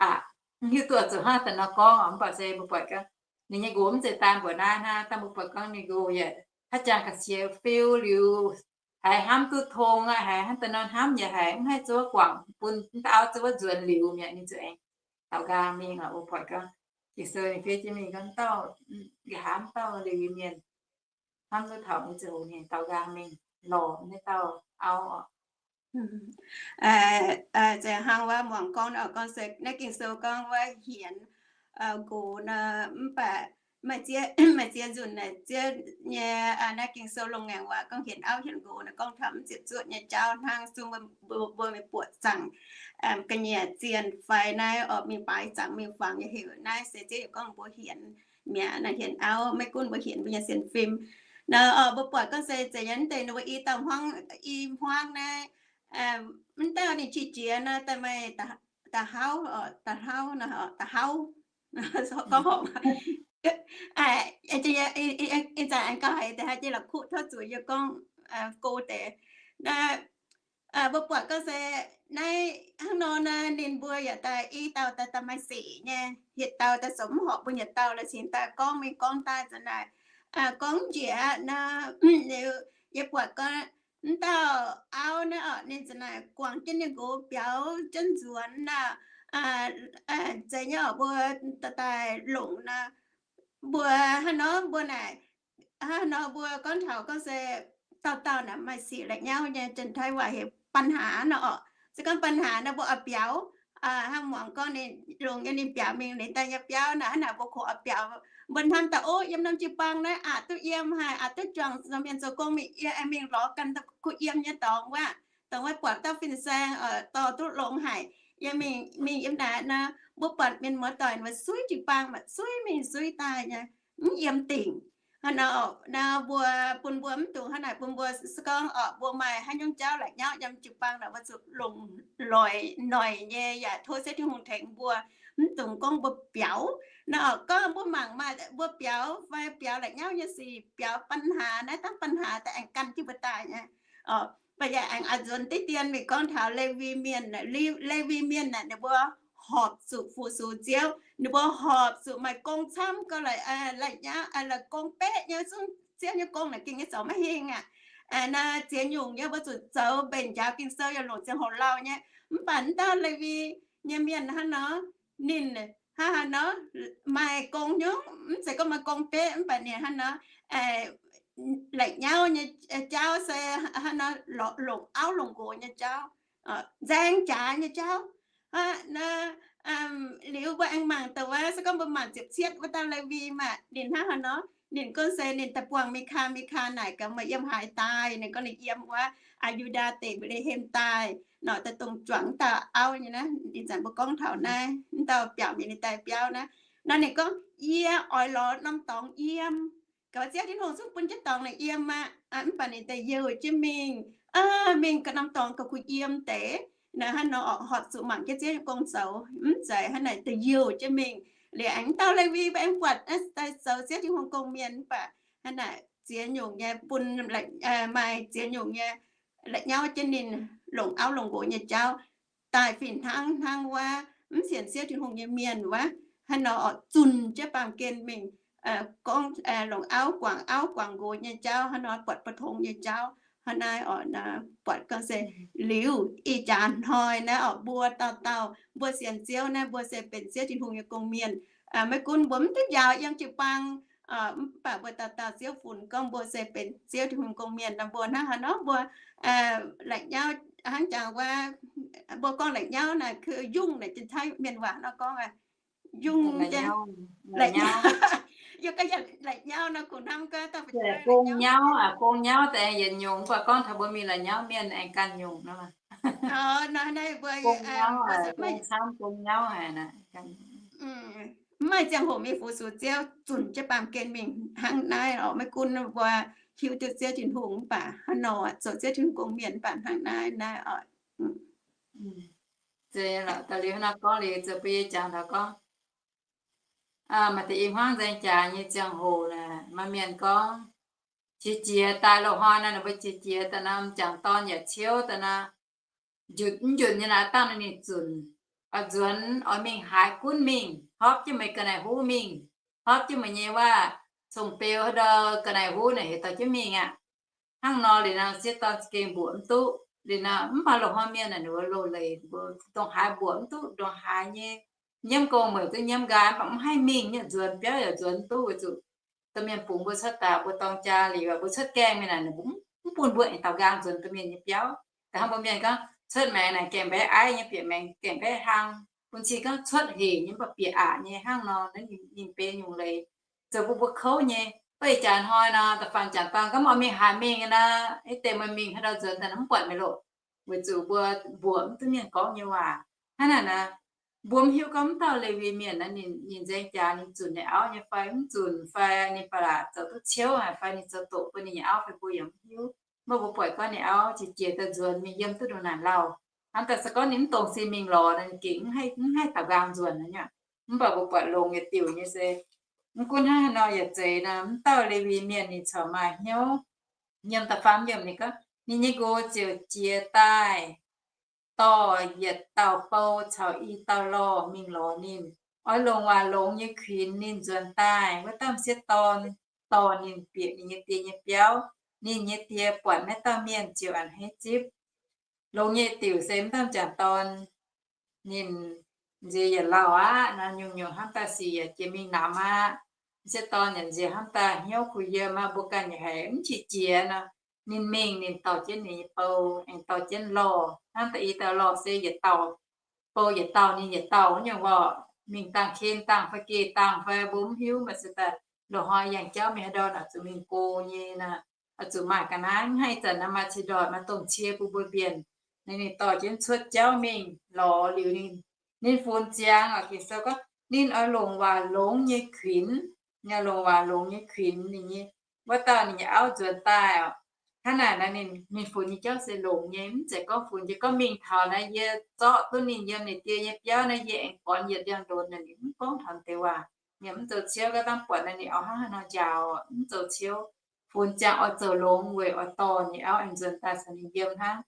aqc, mv hiuv duqv zuqc hnangv daaih nor gorngv oc. Mv baac se mbuo buatc gorngv ninh nyei nqox mv zeiz daan mbuoqc naaiv hnangv, dangh mbuo buatc gorngv ninh nqox yaac haaix jangx ga'qiex fiu liuz, haiz hnamv duqv tong aqv, haiz hnangv daaih nor hnamv yaac haiz mv haih zuov guangc bun mv dauh auv zuov nzuonx liuz mi'aqv, ninh ziouc aengx daaux nqaang mingh oc. Mbuo buatc gorngv Ging-Sou ninh fiev jienv mingh gorngv dauh, nqa'haav mv dauh Lewi Mienh hnamv duqv taux ninh ziouc hoqc hnyangx daaux nqaang mingh lorz naaiv dauh auv oc. Zeiz hnangv wuov muangx gorngv oc, gorngv se naaiv Ging-Sou gorngv wuov hienx nqox nor, mv baac maaih ziex, maaih ziex nzunc naaic ziex nyei naaiv Ging-Sou longx ngaengc waac gorngv hienx auv hienx nqox naaic gorngv taux mv ziepc zuoqv nyei jauv hnangv, zungv mbuo mingh buoqc zaangc ga'nyiec zienh fai naaiv oc, mingh baaix zaangc mingh fangx nyei heuc naaiv se ziex yietc gorngv mbuo hienx mi'aqv. Naaiv hienx auv maiv gunv mbuo hienx mbuo nyei sienx fim nor oc, mbuo buatc gorngv se zeiz nyei deix ninh mbuo i dauh hmuangv, i hmuangv naaiv, mv dauh ninh qiex jiez nor daaih maaih da'hauv, da'hauv, da'hauv, gorngv horpc. Ih zanc aengx gauh haiz deix haaix nyungc la'kuqv tov zuqc yie gorngv go deix. Mbuo buatc gorngv se naaiv hnangv nor naaiv ninh mbuo yaac daaih i dauh daaih daaih maaih sic nyei, yietc dauh daaih zoux mv horpc bun yietc dauh, la'cingx daaih gorngv mingh gorngv daaih za'naaic, gorngv njiec nor, liuz yie buatc gorngv mv dauh auv naaiv oc, ninh za'naaic guangc jienv ninh nqox biaux jienv nzuonx naaic, zeiz nyei oc, mbuo daaih daaih longc nor, mbuo hnangv nor mbuo naaic, hnangv nor mbuo gorngv taux gorngv se dauh dauh naaic maaih sic la'nyauv nyei, janx-taiv waac heuc ปัญหา nor oc. Se gorngv ปัญหา nor mbuo oix biaux, hnangv muangx gorngv ninh longc nyei ninh biaux mingh ninh daaih nyei biauv naaic, hnangv naaic mbuo kungx oix biaux, mbuo hnamv daaih, o, yiem norm jiu-baang naaiv aqc duqv yiem haic, aqc duqv juangc zoux mienh zoux gong mingh, yie aengx mingh lorz ganh kuh yiem nyei dorngx wuov, dorngx wuov buatc dauh fin-saeng dorh duqv longx haic, yie mingh, mingh yiem naaic nor, mbuo buatc mienh muoz-doic suiv jiu-baang, suiv mingh suiv daaih nyei, mv yiem dingc. Hnangv nor, mbuo, bun mbuo mv dungx hnangv naaic, bun mbuo se gorngv oc, mbuo maaih haaix nyungc jauv la'nyauv yiem jiu-baang naaic, mbuo zuqc longc loic noic nyei yaac tov se Tin-Hungh tengx mbuo, mv dungx gorngv mbuo biaux. Nor gorngv mbuo mangc maaih mbuo biaux fai biaux la'nyauv nyei sic, biaux ปัญหา naaiv, dangv ปัญหา daaih aengx gan jienv mbuo daaih nyei. Mv baac yaac aengx oix nzuonx diqv dien mingh gorngv taux Lewi Mienh. Lewi Mienh naaic ninh mbuo horpc zuqc fu-sux Ziouv, ninh mbuo horpc zuqc maaih gong camv gauh la'nyauv, la'gong beqv nyei, zungv Ziouv nyei gong naaic gengh nyei zoux maiv hingh aqv. Naaiv ziex nyungc nyei mbuo zuqc zoux mbenc njaaux Ging-Sou yaac longc ziangh hoc lauh nyei. Mv baac mv dauh Lewi nyei mienh hnangv nor, ninh hnangv haaix nor, maaih gong nyungc, mv zeiz gorngv maaih gong beqv, mv baac ninh hnangv nor, la'nyauv nyei jauv se hnangv nor, longc auv longc nqox nyei jauv, nzaeng jaax nyei jauv, hnangv nor, Liuz mbuo aengx mangc daaih wuov, se gorngv mbuo mangc ziepc cietv wuov dauh Lewi maah, ninh hnangv haaix nor, ninh gorngv se ninh daaih buangh Mikaa, Mikaa naaic gaax, Meih yiem haaix daaih? Ninh gorngv ninh yiem wuov Aa^yu^ndaa deic, Mbetc^le^hem daaih nor, daaih dongh juangc wuov dauh auv nyei naaiv. Ih zanc mbuo gorngv taux naaiv, wuov dauh biaux mienh nyei daaih biauv naaiv. Nor ninh gorngv, Yie oix lorz norm dorngx yiem. Gaax, Ziouv Tin-Hungh zungv bun jienv dorngx naaic yiem aqv, mv baac ninh daaih youh jienv mingh, mingh gaax norm dorngx gauh kuh yiem deix. Naaiv hnangv nor horpc zuqc mangc jienv Ziouv nyei gong zoux, mv zeiz hnangv naaic daaih youh jienv mingh. Liuz aengx dauh Lewi mbuo aengx buatc daaih zoux Ziouv Tin-Hungh gong-mienh, mv baac hnangv naaic ziex nyungc nyei bun, maaih ziex nyungc nyei la'nyauv jienv ninh longc auv longc nqox nyei jauv daaih fih hnangv, hnangv wuov mv sienx Ziouv Tin-Hungh nyei mienh wuov, hnangv nor oix zunc jienv baamh gen mingh, gorngv longc auv guangc, auv guangc nqox nyei jauv, hnangv nor buatc ba'tongx nyei jauv. Hnangv naaiv oc, buatc gorngv se liuz ih jaax hnoi naaiv oc, mbuo dauh dauh mbuo sienx Ziouv naaiv, mbuo se benx Ziouv Tin-Hungh nyei gong-mienh. Maiv gunv mbuo mv duqv njaaux yiem jiu-baang, mv baac mbuo dauh dauh Ziouv funx gorngv mbuo se benx Ziouv Tin-Hungh gong-mienh nor, mbuo hnangv haaix nor mbuo la'nyauv hnangv jangx wuov, mbuo gorngv la'nyauv naaic, yungh naaic, Janx-Taiv mienh waac nor gorngv yungh, la'nyauv nor, kungx hnamv gaax dauh gong nyauv, gong nyauv daaih aengx yietc nyungc, mv baac gorngv taux mbuo mingh la'nyauv mienh aengx ganh nyungc nor. Mv maaih ziangh hoc mingh fu-sux Ziouv, zunc jienv baamh gen mingh hnangv naaiv oc. Maiv gunv mbuo hiuv duqv Ziouv Tin-Hungh mv baac hnangv nor zoux Ziouv Tin-Hungh gong-mienh mv baac hnangv naaiv, naaiv oc. Daaih liuz nor gorngv liuz, zoux bun yie jangx taux gorngv maaih deix i hmuangv nzaeng jaax nyei ziangh hoc naaic, maaih mienh gorngv qiex jiez daaih loz-hnoi naaic, ninh mbuo qiex jiez daaih nor, m'jangc dorn yaac ciouv daaih nor, njunc mv njunc nyei naaic, dangh ninh zunc oix nzuonx, oix mingh haaix gunv mingh, hopv jienv meih ga'naaiv huv mingh, hopv jienv meih nyei wuov cong-beu haaix ndau ga'naaiv huv naaic heuc dorh jienv mingh aqv. Hnangv nor liuz nor sieqv dorn za'gengh mbuoqc mv duqv liuz nor, mv baac loz-hnoi mienh naaic ninh mbuo loz-leiz, mbuo ndongc haaix mbuoqc mv duqv, ndongc haaix nyei nyiemv gong mueic duqv nyiemv nqaai, mv baac mv haih mingh nyei, nzuonx biauv yaac nzuonx mv duqv weic zuqc domh mienh bungx mbuo cuotv daaih, mbuo dorng jaa liuz mbuo cuotv gaengh mingh naaic, ninh mbuo mv bun mbuo aengx daaux nqaang nzuonx domh mienh nyei biauv. Da'hnangv mbuo mienh gorngv cuotv maengx naaic gaengh mbaeqv aiv nyei, bieqc maengx gaengh mbaeqv hlang, bun cing gorngv cuotv hec nyei, mv baac bieqc aqc nyei hnangv nor, naaiv ninh benx nyungc leiz zoux bun mbuo kouv nyei. Wuov ih jaax hnoi nor, da'faanh m'jangc dorn gorngv oix mingh haaix mingh nor, ih deix meih mingh haaix ndau nzuonx daaih nor mv buatc meih loh, weic zuqc mbuo mbuoqc mv duqv mienh gorngv nyei waac. Hnangv naaic nor, mbuo mv hiuv gorngv mv dauh Lewi mienh naaiv ninh, ninh nzaeng jaax ninh zunc ninh auv nyei fai mv zunc fai ninh ba'laqc zoux duqv ciouv haic fai ninh zoux doqc bun ninh nyei auv fai mbuo yaac mv hiuv. Mv baac mbuo buatc gorngv ninh auv qiex jiez daaih nzuonx mingh yiem duqv ndongc naaic lauh. Hnamv daaih se gorngv ninh mv dongz sin mingh lorz, ninh gengh mv haih daaux nqaang nzuonx aqv. Mv baac mbuo buatc longx yietc diuc nyei se, mv gunv hnangv haaix nor yaac zeiz nor, mv dauh Lewi mienh ninh corc maaih hnyouv. Yiem da'faam yiemc ninh gorngv, ninh nyei nqox ziouc jiez daaih dorh yietc dauh bou caux i dauh lorh mingh lorz ninh, oix longc waac longx nyei kuinx ninh nzuonx daaih. Wuov dauh m'sieqv dorn dorh ninh bieqc ninh nyei die nyei biauv. Ninh nyei die buatc naaiv dauh mienh ziouc a'hneiv zipv. Longx nyei diuc se mv dauh m'jangc dorn ninh nziex yietc lauh aqv nor, nyungc-nyungc hnamv daaih sic yaac jiex mingh namx aqv. M'sieqv dorn yaac nziex hnamv daaih hnyouv kuh yiem aqv, mbuo ganh yaac haiz mv qiex jiez nor. Ninh mingh ninh dorh jienv ninh nyei bou aengx dorh jienv lorh. Hnamv daaih i dauh lorh se yietc dauh, bou yietc dauh ninh yietc dauh wuov nyungc orqc. Mingh dangh ken dangh fai geh dangh fai mbuo mv hiuv, mv baac se daaih loz-hnoi yangh jauv mingh haaix ndau naaic zuqc mingh go nyei nor, oix zuqc maaih ga'naaiv. Mv hnangv ih zanc naaiv maaih cin-ndoic maaih domh cie bun mbuo mbienc. Ninh, ninh dorh jienv cuotv jauv mingh lorz liuz ninh, ninh funx ziangx oc, Ging-Sou gorngv ninh oix longc waac longx nyei kuinx, ninh oix longc waac longx nyei kuinx ninh nyei, wuov dauh ninh nyei auv nzuonx daaih oc. Hnangv naaic nor ninh, ninh funx nyei jauv se longx nyei, mv zeiz gorngv funx jiex gorngv mingh taux naaiv yie zorqv duqv ninh yiem ninh die nyei biauv naaiv, yie aengx gornx yietc ndiangx-ndonx naaic, ninh mv gorngv taux deix waac. Ninh mv zoux ciouv, gaav dangv buatc naaiv ninh oix hnangv haaix nor njaaux, mv zoux ciouv. Funx ziangx oix zoux longx weic oix dorh ninh auv aengx nzuonx daaih caux ninh yiem hnangv.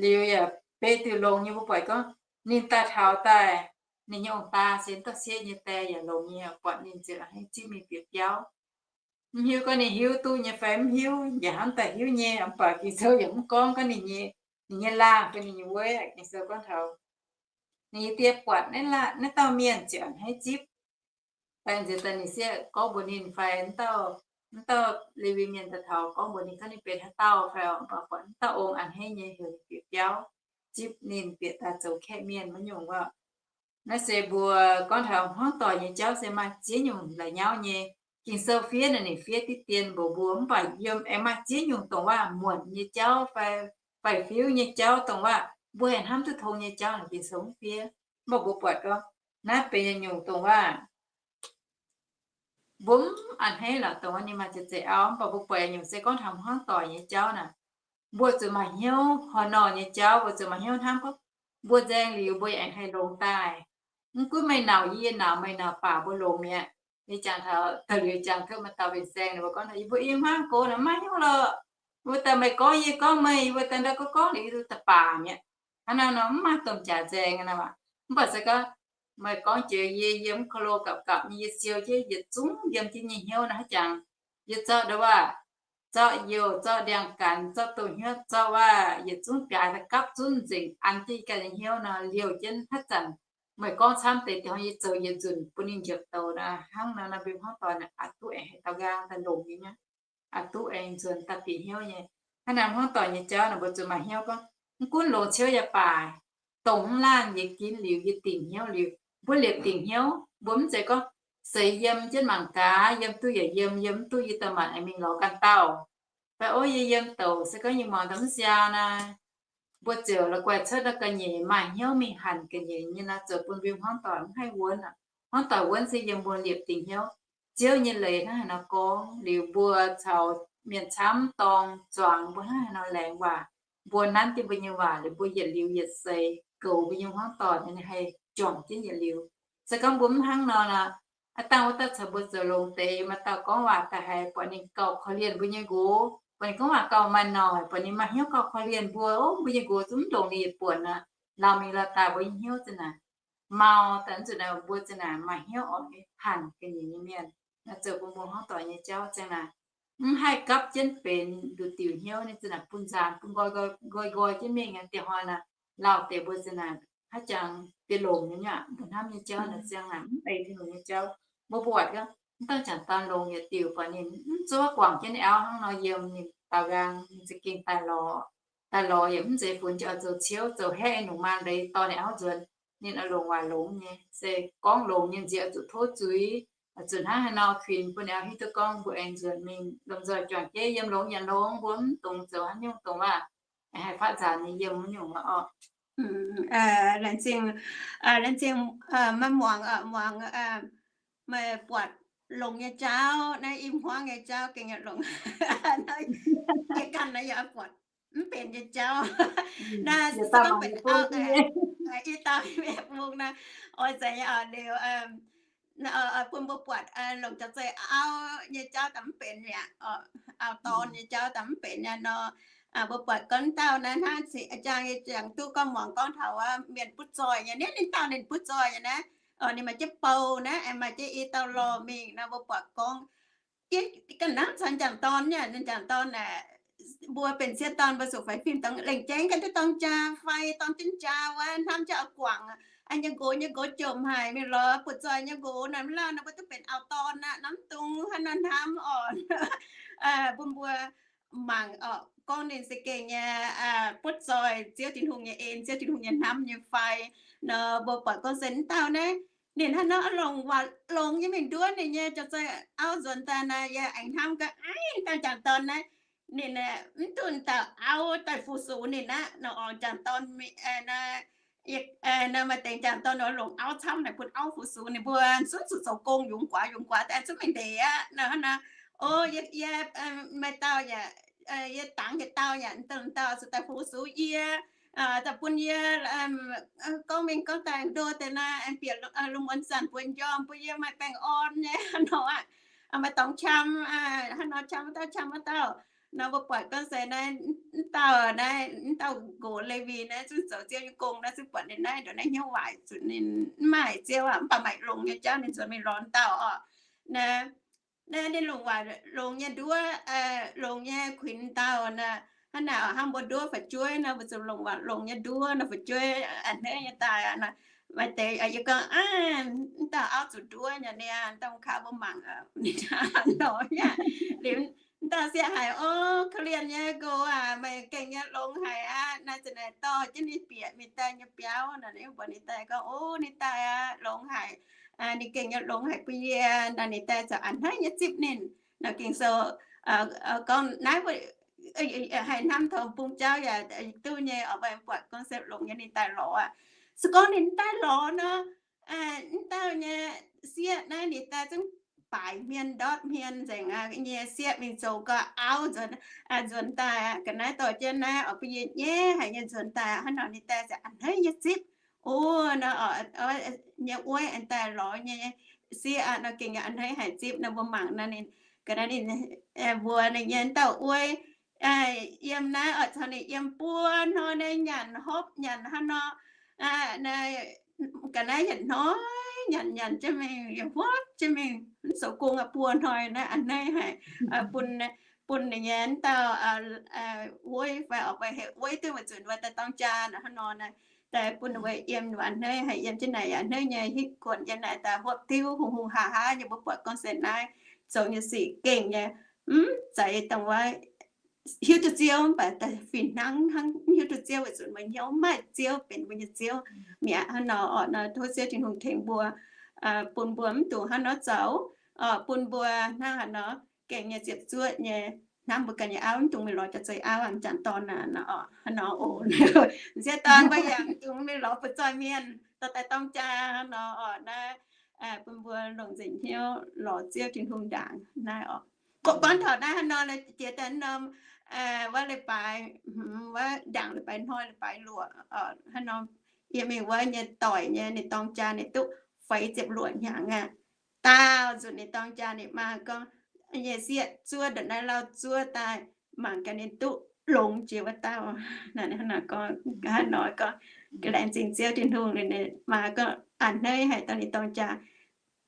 Liuz yaac beiv diuh longx nyei mbuo buatc gorngv ninh daaih taux daaih, ninh nyei ong-daa se dauh sieqv nyei die yaac longx nyei, buatc ninh ziouc a'hneiv zipv mingh bieqc biauv. Mv hiuv gorngv ninh hiuv duqv nyei fai mv hiuv, yaac hnamv daaih hiuv nyei, mv baac Ging-Sou yaac mv gorngv gorngv ninh nyei, ninh nyei laangh fai ninh nyei weiv. Ging-Sou gorngv taux ninh nyei die buatc naaiv dauh mienh ziouc a'hneiv zipv. Fai nziex daaih ninh sieqv gorngv mbuox ninh fai, mv dauh Lewi mienh daaih taux gorngv mbuox ninh gorngv ninh benx haaix dauh fai, mv baac buatc mv dauh ong a'hneiv nyei heuc ninh bieqc biauv, zipv ninh bieqc daaih zoux kaeqv mienh maiv nyungc wuov. Naaiv se mbuo gorngv taux hmuangv doic nyei jauv se maaih ziex nyungc la'nyauv nyei. Ging-Sou fiev naaic ninh fiev diqv dien mbuox mbuo, mv baac yiem aengx maaih ziex nyungc dongh waac muonc nyei jauv fai faix-fiuv nyei jauv, dongh waac mbuo haih hnamv duqv tong nyei jauv, Ging-Sou mv fiev. Mv baac mbuo buatc gorngv naaiv benx yietc nyungc dongh waac mbuo mv a'hneiv lorqc, dongh wuov ninh maaih zeiz-zeiz auv. Mv baac mbuo buatc yietc nyungc se gorngv taux hmuangv doic nyei jauv naaic, mbuo zuqc maaih hnyouv horh nor nyei jauv, mbuo zuqc maaih hnyouv hnamv gorngv mbuo nzaeng liuz mbuo yaac aengx haih longx daaih. Mv gunv meih nauc yie, yie nauc meih, nauc baac mbuo longx mi'aqv. Yie jangx taux da'liuz jangx duqv maaih dauh mbenc saeng ninh mbuo gorngv, yie mbuo i hmuangv gox naaic mv maaih hnyouv lorqc. Mbuo daaih meih gorngv yie gorngv meih, yie mbuo daaih ndau gorngv gorngv liuz yie duqv da'baac mi'aqv. Hnangv naaiv nor mv maaih domh jaax nzaeng aqv. Mv baac se gorngv meih gorngv jiex yie, yie mv ko lo gapv gapv nyei, yie siou jienv yietc zungv yiem jienv nyei hnyouv naaiv haaix jangx. Yie zorqv ndau waac, zorqv youh, zorqv ndiangx-gaanx, zorqv douz-hnyouv, zorqv waac yietc zungv biaaix daaih gapv zunv nzengc an jienv yie ganh nyei hnyouv nor, liouh jienv haaix zanc meih gorngv camv deix diuh hnoi yie zoux yietc nzunc bun ninh njiec douz nor. Hnangv nor, mbuo hmuangv doic naaic aqc duqv aengx haih daux nqaang daaih longx nyei nyei. Aqc duqv aengx nzuonx daaih bieqc hnyouv nyei. Hnangv naaic hmuangv doic nyei jauv naaic mbuo zuqc maaih hnyouv gorngv, mv gunv longx ciouv yaac baac, dongh mv laanh yie ginv liuz, yie dingc hnyouv liuz, mbuo liepc dingc hnyouv. Mbuo mv zeiz gorngv seix yiem jienv mangc gaax, yiem duqv yaac yiem, yiem mv duqv yie daaih maanc aengx mingh lorz ganh dauh. Fai ov, yie yiem douc se gorngv yie muangx daaih mv siaa naaic, mbuo ziouc la'guaih cuotv naaiv ga'nyeic maaih hnyouv mingh hanc ga'nyeic nyei nor, zoux bun mbuo hmuangv doic mv haih wuonv aqv. Hmuangv doic wuonv se yiem mbuo liepc dingc hnyouv. Ziouv nyei leiz hnangv haaix nor gorngv, liuz mbuo caux mienh camv dorng zuangx mbuo hnangv haaix nor laengz waac, mbuo nanv jienv mbuo nyei waac liuz mbuo yietc liuz yietc seix goux mbuo nyei hmuangv doic, ninh haih juangc jienv yietc liuz. Se gorngv mbuo mv hnangv nor nor, aav dangh wuov dauh caux mbuo zoux longx deix, maaih dauh gorngv waac daaih haiz buatc ninh gauh korv-lienh mbuo nyei nqox, buatc ninh gorngv waac gauh maaih noic, buatc ninh maaih hnyouv gauh korv-lienh mbuo, ov, mbuo nyei nqox zungv mv longc ninh yietc buonc aqv. Lauh mingh lauh daaih mbuo nyei hnyouv za'naaic mau daaih, zuqc naaic mbuo za'naaic maaih hnyouv oix hanc ga'nyiec nyei mienh. Naaiv zoux bun mbuo hmuangv doic nyei jauv ziang naaic mv haih gapv jienv benx nduqc diuc hnyouv, ninh za'naaic bun nzaanx bun nqoi nqoi nqoi jienv mingh aqv. Dieh hnoi naaic lauh deix mbuo za'naaic haaix jangx diex longx nyei nyuoqc, mbuo hnamv nyei jauv naaic ziang naaic mv ei Tin-Hungh nyei jauv. Mbuo buatc gorngv mv dangh janx-dorn longx yietc diuc, buatc ninh mv zuov guangc jienv ninh auv hnangv nor yiem, ninh daaux nqaang, ninh za'gengh daaih lorz. Daaih lorz yaac mv zeiz funx jiex oix zoux ciouv zoux haeqv nyungc maa leiz dorh ninh auv nzuonx. Ninh oix longc waac longx nyei, se gorngv longx nyei nziex oix zuqc tov zuiz, zuqc hnangv haaix nor kuinx bun ninh auv hiuv duqv gorngv mbuo aengx nzuonx mingh lomh nzoih juangc jeiv yiem longx nyanc longx, mbuo mv dungx zoux haaix nyungc dongh waac haih faatv nzaanx nyei yiem wuov nyungc orqc. Laengz zingh, laengz zingh, maaih muangx, muangx, meih buatc longx nyei jauv naaiv, i hmuangv nyei jauv gengh yaac longx. Yie ganh naaiv yaac buatc mv benx nyei jauv. Naaiv se gorngv benx auv, i dauh mienh mungh naaiv, oix zeiz nyei oc liuz, bun mbuo buatc longc jauv-zeih auv nyei jauv daaih mv benx mi'aqv, auv-dorn nyei jauv daaih mv benx nyei nor. Mbuo buatc gorngv dauh naaiv hnangv, jang yie ziangx duqv gorngv muangx gorngv taux wuov mienh butv zoih nyei, ninh dauh ninh butv zoih nyei naaiv, ninh maaih jienv bou naaiv, maaih jienv i dauh lorh mingh nor, mbuo buatc gorngv ganh hnangv caux jangc dorn nyei, ninh jangc dorn aeqv, mbuo benx sieqv dorn mbuo zuqc faix fim dongh lengc jeiv ganh duqv dorng jaa fai dorng jienv jaa wuov, hnamv jienv oix guangc, aa, nyei nqox, nyei nqox jomc haic mingh lorz butv zoih nyei nqox naaiv, mv lauh nor mbuo duqv benx auv-dorn aqv. Hnamv dongh haaix nor hnamv orqc. Bun mbuo mangc orqc, gorngv ninh za'gengh nyei butv zoih Ziouv Tin-Hungh nyei en, Ziouv Tin-Hungh nyei hnamv nyei fai nor, mbuo buatc gorngv se mv dauh naaiv, ninh hnangv nor longc waac longx nyei mingh nduov ninh nyei jauv-zeih auv nzuonx daaih naaiv, yie aengx hnamv gaax, aav, dauh jangc dorn naaiv, ninh mv duqv dauh auv daaih fu-sux ninh aqv nor, orqc, jangc dorn, naaiv maaih deix jangc dorn nor longc auv camv naaic bun auv fu-sux ninh mbuo, zungv zuqc zoux gong yungz guaax yungz guaax daaih zungv mingh ndeic aqv nor. Hnangv nor, o, yie, yie, maaih dauh yaac, yie dangx yietc dauh yaac, dauh zuqc daaih fu-sux yie, daaih bun yie gorngv mingh gorngv daaih ndo deix naaiv, aengx bieqc lungh muonz zanc bueix njormh bun yie maaih baengh orn nyei nor aqv. Maaih dorngx qam, hnangv nor qam wuov dauh, qam wuov dauh nor, mbuo buatc gorngv se naaiv, mv dauh naaiv, mv dauh nqox Lewi naaiv zungv zoux Ziouv nyei gong naaiv, zungv buatc ninh naaiv ndongc naaiv hnyouv waaic zuqc ninh mv maaih Ziouv aqv. Mv baac maaih longx nyei jauv ninh nzuonx mingh lorz dauh orqc. Naaiv, naaiv ninh longc waac longx nyei nduov, longx nyei kuinx dauh naaiv. Hnangv naaic hnangv mbuo nduov fu'jueiv nor, mbuo zuqc longc waac longx nyei nduov nor, fu'jueiv a'hneiv nyei daaih nor. Maaih deix yie gorngv, mv dauh auv zuqc nduov nyei niaa, dauh kaux mbuo mangc nor aqv. Liuz mv dauh sieqv haic, O, korv-lienh nyei nqox aac, meih gengh nyei longx haic aqv. Naaiv zanc naaic dorh jienv ninh bieqc ninh daaih nyei biauv nor, ninh mbuox ninh daaih gorngv, O, ninh daaih aqv, longx haic. Ninh gengh nyei longx haic bun yie. Nor ninh daaih ziouc a'hneiv nyei zipv ninh. Nor Ging-Sou gorngv naaiv, haih hnamv taux bung jauv yaac duqv nyei, oix meih buatc gorngv se longx nyei ninh daaih lorz aqv. Se gorngv ninh daaih lorz nor, wuov dauh nyei sieqv naaiv ninh daaih zungv baaic hmien ndortv hmien nzengc aqv. Nyei sieqv mingh zoux gau auv nzuonx, nzuonx daaih aqv. Ga'naaiv dorh jienv naaiv oix bun yie nyaiv haic nyei nzuonx daaih aqv. Hnangv nor ninh daaih ziouc a'hneiv nyei zipv. O, nor nyei wuov daaih lorz nyei sieqv aqv, nor gengh a'hneiv haic zipv nor mbuo mangc nor ninh, ga'naaiv ninh mbuox ninh nyei wuov dauh wuov yiem naaiv oix caux ninh yiem buo hnoi naaiv nyanc hopv nyanc hnangv nor. Ga'naaiv yietc hnoi nyanc nyanc jienv mingh, yietc hopv jienv mingh, mv zoux gong aqv, buo hnoi naaiv a'hneiv haic. Bun, bun ninh nyei wuov dauh wuov fai oix heuc wuov duqv weic zuqc ninh daaih dorng jaa nor hnangv nor naaiv, daaih bun ninh mbuo yiem a'hneiv haic, yiem jienv naaic a'hneiv nyei hitv kuonx yiem naaic daaih hopv diuv hungh hungh haa haa nyei. Mbuo buatc gorngv se naaiv zoux nyei sic gengh nyei, mv zeiz dongh wuov hiuv duqv Ziouv mv baac daaih fih hnangv hnangv mv hiuv duqv Ziouv weic zuqc mbuo hnyouv maaih Ziouv benx mbuo nyei Ziouv mi'aqv. Hnangv nor orqc, nor tov Ziouv Tin-Hungh tengx mbuo, bun mbuo mv dungx hnangv nor zoux, bun mbuo hnangv haaix nor gengh nyei ziepc zuoqv nyei hnamv mbuo ganh nyei auv, mv dungx mingh lorz jaax-zei auv, m'jangc dorn aac nor orqc. Hnangv nor oc, m'sieqv dorn mbuo yaac mv dungx mingh lorz buoz-zoih mienh dorh daaih dorng jaa hnangv nor orqc. Naaiv bun mbuo longc nzengc hnyouv lorz Ziouv Tin-Hungh ndaangc naaiv orqc. Gorngv taux naaiv hnangv nor, jiex daaih norm wuov leiz-baaix, wuov ndaangc leiz-baaix hnoi leiz-baaix luoqc, hnangv nor yie mingh wuov nyei doic nyei ninh dorng jaa ninh duqv feix ziepc luoqc hnyangx aqv. Daauh nzunc ninh dorng jaa ninh maa gorngv, nyei sieqv zuov ndongc naaiv lauh zuov daaih mangc gaax ninh duqv longx jiex wuov dauh. Hnangv nor gorngv, laengz zingh Ziouv Tin-Hungh, ninh maa gorngv a'hneiv haic dongh ninh dorng jaa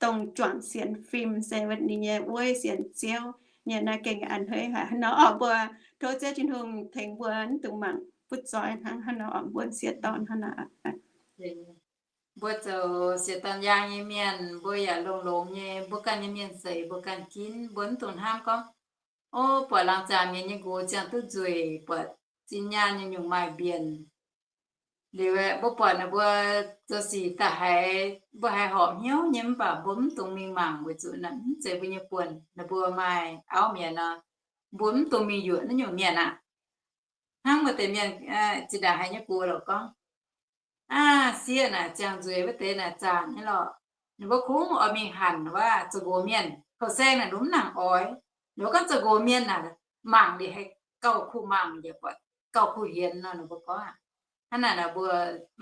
dongh juangc sienx fim se ninh nyei wuov sienx Ziouv nyei naaiv gengh a'hneiv haic. Hnangv nor orqc, mbuo tov Ziouv Tin-Hungh tengx mbuo mv dungx mangc butv zoih hnangv, hnangv nor orqc, mbuo sieqv dorn hnangv nor. Mbuo zoux sieqv dorn yaang nyei mienh, mbuo yaac longx-longx nyei, mbuo ganh nyei mienh seix mbuo ganh ginv, mbuo mv dungx hnamv gorngv, O, buatc laangz zaangc mienh nyei nqox ziangh duqv nzueic, buatc zinh nyaanh nyei nyungc maaih mbienc. Liuz aeqv, mbuo buatc ninh mbuo zoux sic daaih haiz mbuo haiz horpc hnyouv nyei, mv baac mbuo mv dungx mingh mangc weic zuqc naaiv mv zeiz mbuo nyei buonc. Ninh mbuo maaih auv mi'aqv nor, mbuo mv dungx mingh yuoqc naaiv nyungc mienh aqv. Hnangv maaih deix mienh zinh ndaangc haiz nyei gox lorqc gorngv, Aav, sieqv naaic ziangh nzueic wuov deix naaic zaanc nyei lorqc. Ninh mbuo kungx oix mingh hanc wuov zoux nqox mienh. Houh saeng naaic ninh mv nangc oix. Ninh mbuo gorngv zoux nqox mienh naaic mangc liuz haih gauh kuh mangc yaac buatc gauh kuh hienx nor ninh mbuo gorngv aqv. Hnangv naaic nor mbuo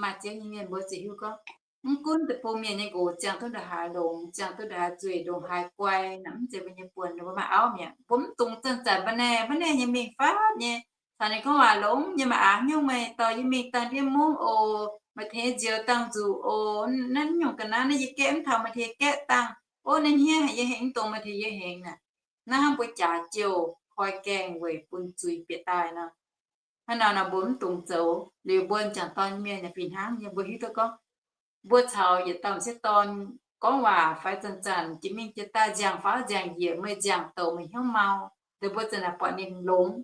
maaih Ziouv nyei mienh mbuo ziouc hiuv gorngv, mv gunv deic-bung mienh nyei nqox ziangh duqv ndongc haaix longx, ziangh duqv ndongc haaix nzueic, ndongc haaix guai, naaic mv zeiz mbuo nyei buonc. Ninh mbuo maaih auv mi'aqv. Mbuo mv dungx zanc-zanc mbuo naaiv, mbuo naaiv nyei mingh fatv nyei caux ninh gorngv waac longx nyei, maaih aav nyungc meih dorh yie mingh dangh ndiev mungv oc, maaih tengx nziouv dangh nzuqc oc, naaiv nyungc ga'naaiv naaiv yie gaeqv mv taux maaih tengx gaeqv dangh. Ov, naaiv hniev haic yie hengx, dongh maaih tengx yie hengx naaic. Naaiv hnangv mbuo jaax jouh koi gaengh weic bun zuiz bieqc daaih nor. Hnangv nor nor mbuo mv dungx zoux. Liuz mbuo m'jangc dorn mienh yaac fih hnangv nyei, mbuo hiuv duqv gorngv mbuo caux yietc dauh m'sieqv dorn gorngv waac fai zanc-zanc jiex mingh jiex daaih nziangh faaux nziangh njiec, meih nziangh douc meih hnyouv mau, liuz mbuo zanc naaic buatc ninh longx.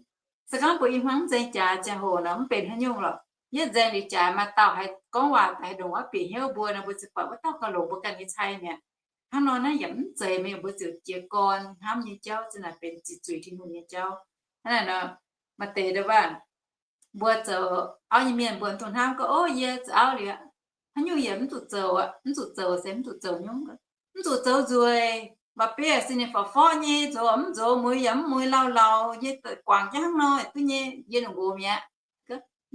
Se gorngv mbuo i hmuangv nzaeng jaax ziangh hoc nor mv benx haaix nyungc lorqc. Yietv nzaeng liuz jaax maaih dauh haiz gorngv waac daaih haaix ndongc wuov bieqc hnyouv mbuo nor, mbuo ziouc buatc wuov dauh gauh longx mbuo ganh nyei cai mi'aqv. Hnangv nor naaiv yaac mv zeiz, mienh mbuo ziouc jiez gorn hnamv nyei jauv, zanc naaic benx ziqc zuiz Tin-Hungh nyei jauv. Hnangv naaic nor, maaih deix ndau wuov, mbuo zoux auv nyei mienh mbuo dungx hnamv gorngv, Ov, yie zoux auv liuz aqv, haaix nyungc yaac mv zuqc zoux aqv. Mv zuqc zoux se mv zuqc zoux nyungc, mv zuqc zoux nzueic. Mba'bieiv se ninh forqv-forqv nyei, zoux mv zoux, mueiz yaac mv mueiz, lauh lauh nyei, guangc jienv hnangv nor duqv nyei, yie longc nqox mi'aqv.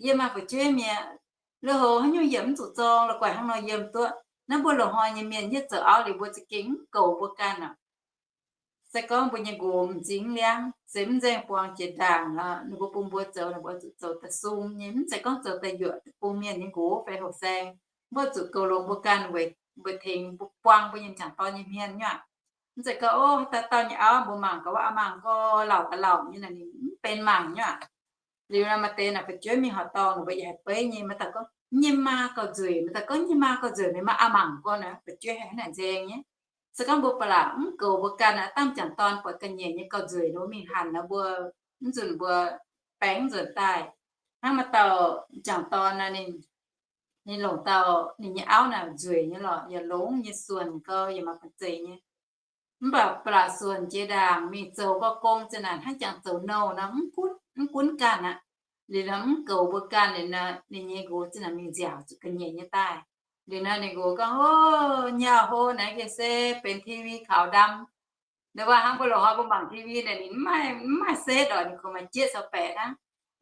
Yie maaih fu'jueiv mi'aqv. Lui-houx haaix nyungc yaac mv zuqc zorng, la'guaih hnangv nor yiem duqv. Naaiv mbuo loz-hnoi nyei mienh yietv zoux auv liuz mbuo za'gengh mv goux mbuo ganh aqv. Se gorngv mbuo nyei nqox m'zing mv liangv, se mv nzaeng buang jiex ndaangc, ninh mbuo bun mbuo zoux, ninh mbuo zuqc zoux da'sung nyei, mv zeiz gorngv zoux da'nyuoqc deic-bung mienh nyei nqox fai houh saeng. Mbuo zuqc goux longx mbuo ganh weic mbuo tengx mbuo buang mbuo nyei m'jangc dorn nyei hmien nyei aqv. Mv zeiz gorngv, ov, haaix dauh dauh nyei auv mbuo mangc gaax wuov, aa, mangc gaax, lauc gaax lauc nyei naaic ninh mv benx mangc nyei aqv. Liuz naaic maaih deix naaic fu'jueiv mingh horqc dorngh, ninh mbuo yaac haih beiv nyei. Maaih dauh gorngv, Nyei maa gauh nzueic. Maaih dauh gorngv, Nyei maa gauh nzueic, meih maa aa mangc gaax naaic. Fu'jueiv haih hnangv naaic nzaeng nyei. Se gorngv mbuo ba'laqc mv goux mbuo ganh, aav dangh m'jangc dorn buatc ga'nyiec nyei gauh nzueic nor, mingh hanc nor mbuo, mv nzunc mbuo baeng mv nzuonx daaih. Hnangv maaih dauh m'jangc dorn nor, ninh, ninh longc dauh ninh nyei auv naaic nzueic nyei lorqc, yaac longx nyei, suonc gau, yaac maaih banh zeic nyei. Mv baac ba'laqc suonc jiex ndaangc mingh zoux gau gong zinh naaic hnangv jangx zoux nouh nor, mv gunv ganh aqv. Liuz nor mv goux mbuo ganh liuz nor, ninh nyei nqox zinh naaic mingh nziaauc zuqc ga'nyiec nyei daaih. Liuz nor ninh nqox gorngv, Ov, nyei auv-hlo naaiv gengh se benx T V kaux ndam. Nor waac hnangv mbuo loz-hnoi mbuo mangc T V naaic ninh mv maaih setv oc, ninh kungx maaih jieqv caux baeqc hnangv.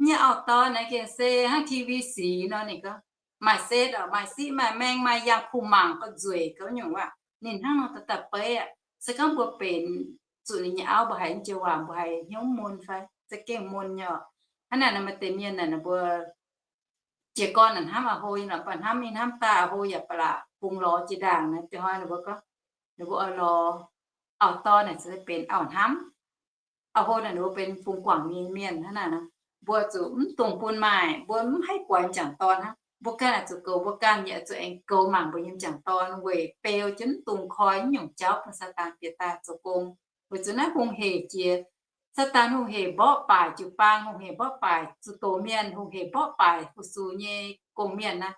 Nyei auv-dorn naaiv gengh se hnangv T V sic nor, ninh gorngv maaih setv oc, maaih siqv maaih maeng, maaih yangh kuh mangc gauh nzueic gauh nyungc aqv. Ninh hnangv nor daaih daaih beiv aqv. Se gorngv mbuo benx zuqc ninh nyei auv, mbuo haiz naaiv joux waac mbuo haiz hnyouv mun fai? Za'gengh mun nyei oc. Hnangv naaic nor maaih deix mienh naaic mbuo jiez gorn naaic hnamv auv-hlo nyei lorqc, mv baac hnamv mingh hnamv daaih auv-hlo yaac ba'laqc bungx lorz jiex ndaangc nor. Da'hoi ninh mbuo gorngv, ninh mbuo oix lorz auv-dorn naaic se benx auv-hnamv, auv-hlo naaic ninh mbuo benx bungx guangc nyei mienh hnangv naaic nor. Mbuo zuqc mv dungx bun maaih, mbuo mv haih guaix m'jangc dorn hnangv. Mbuo ganh oix zuqc goux mbuo ganh, yaac zuqc aengx goux mangc mbuo nyei m'jangc dorn weic beu jienv mv dungx koi naaiv nyungc jauv bun Saadaan bieqc daaih zoux gong. Weic zuqc naaiv hungh hec jiex, Saadaan hungh hec mborqv baaic jiu-baang, hungh hec mborqv baaic zuqc doz mienh, hungh hec mborqv baaic fu-sux nyei gong-mienh naaic,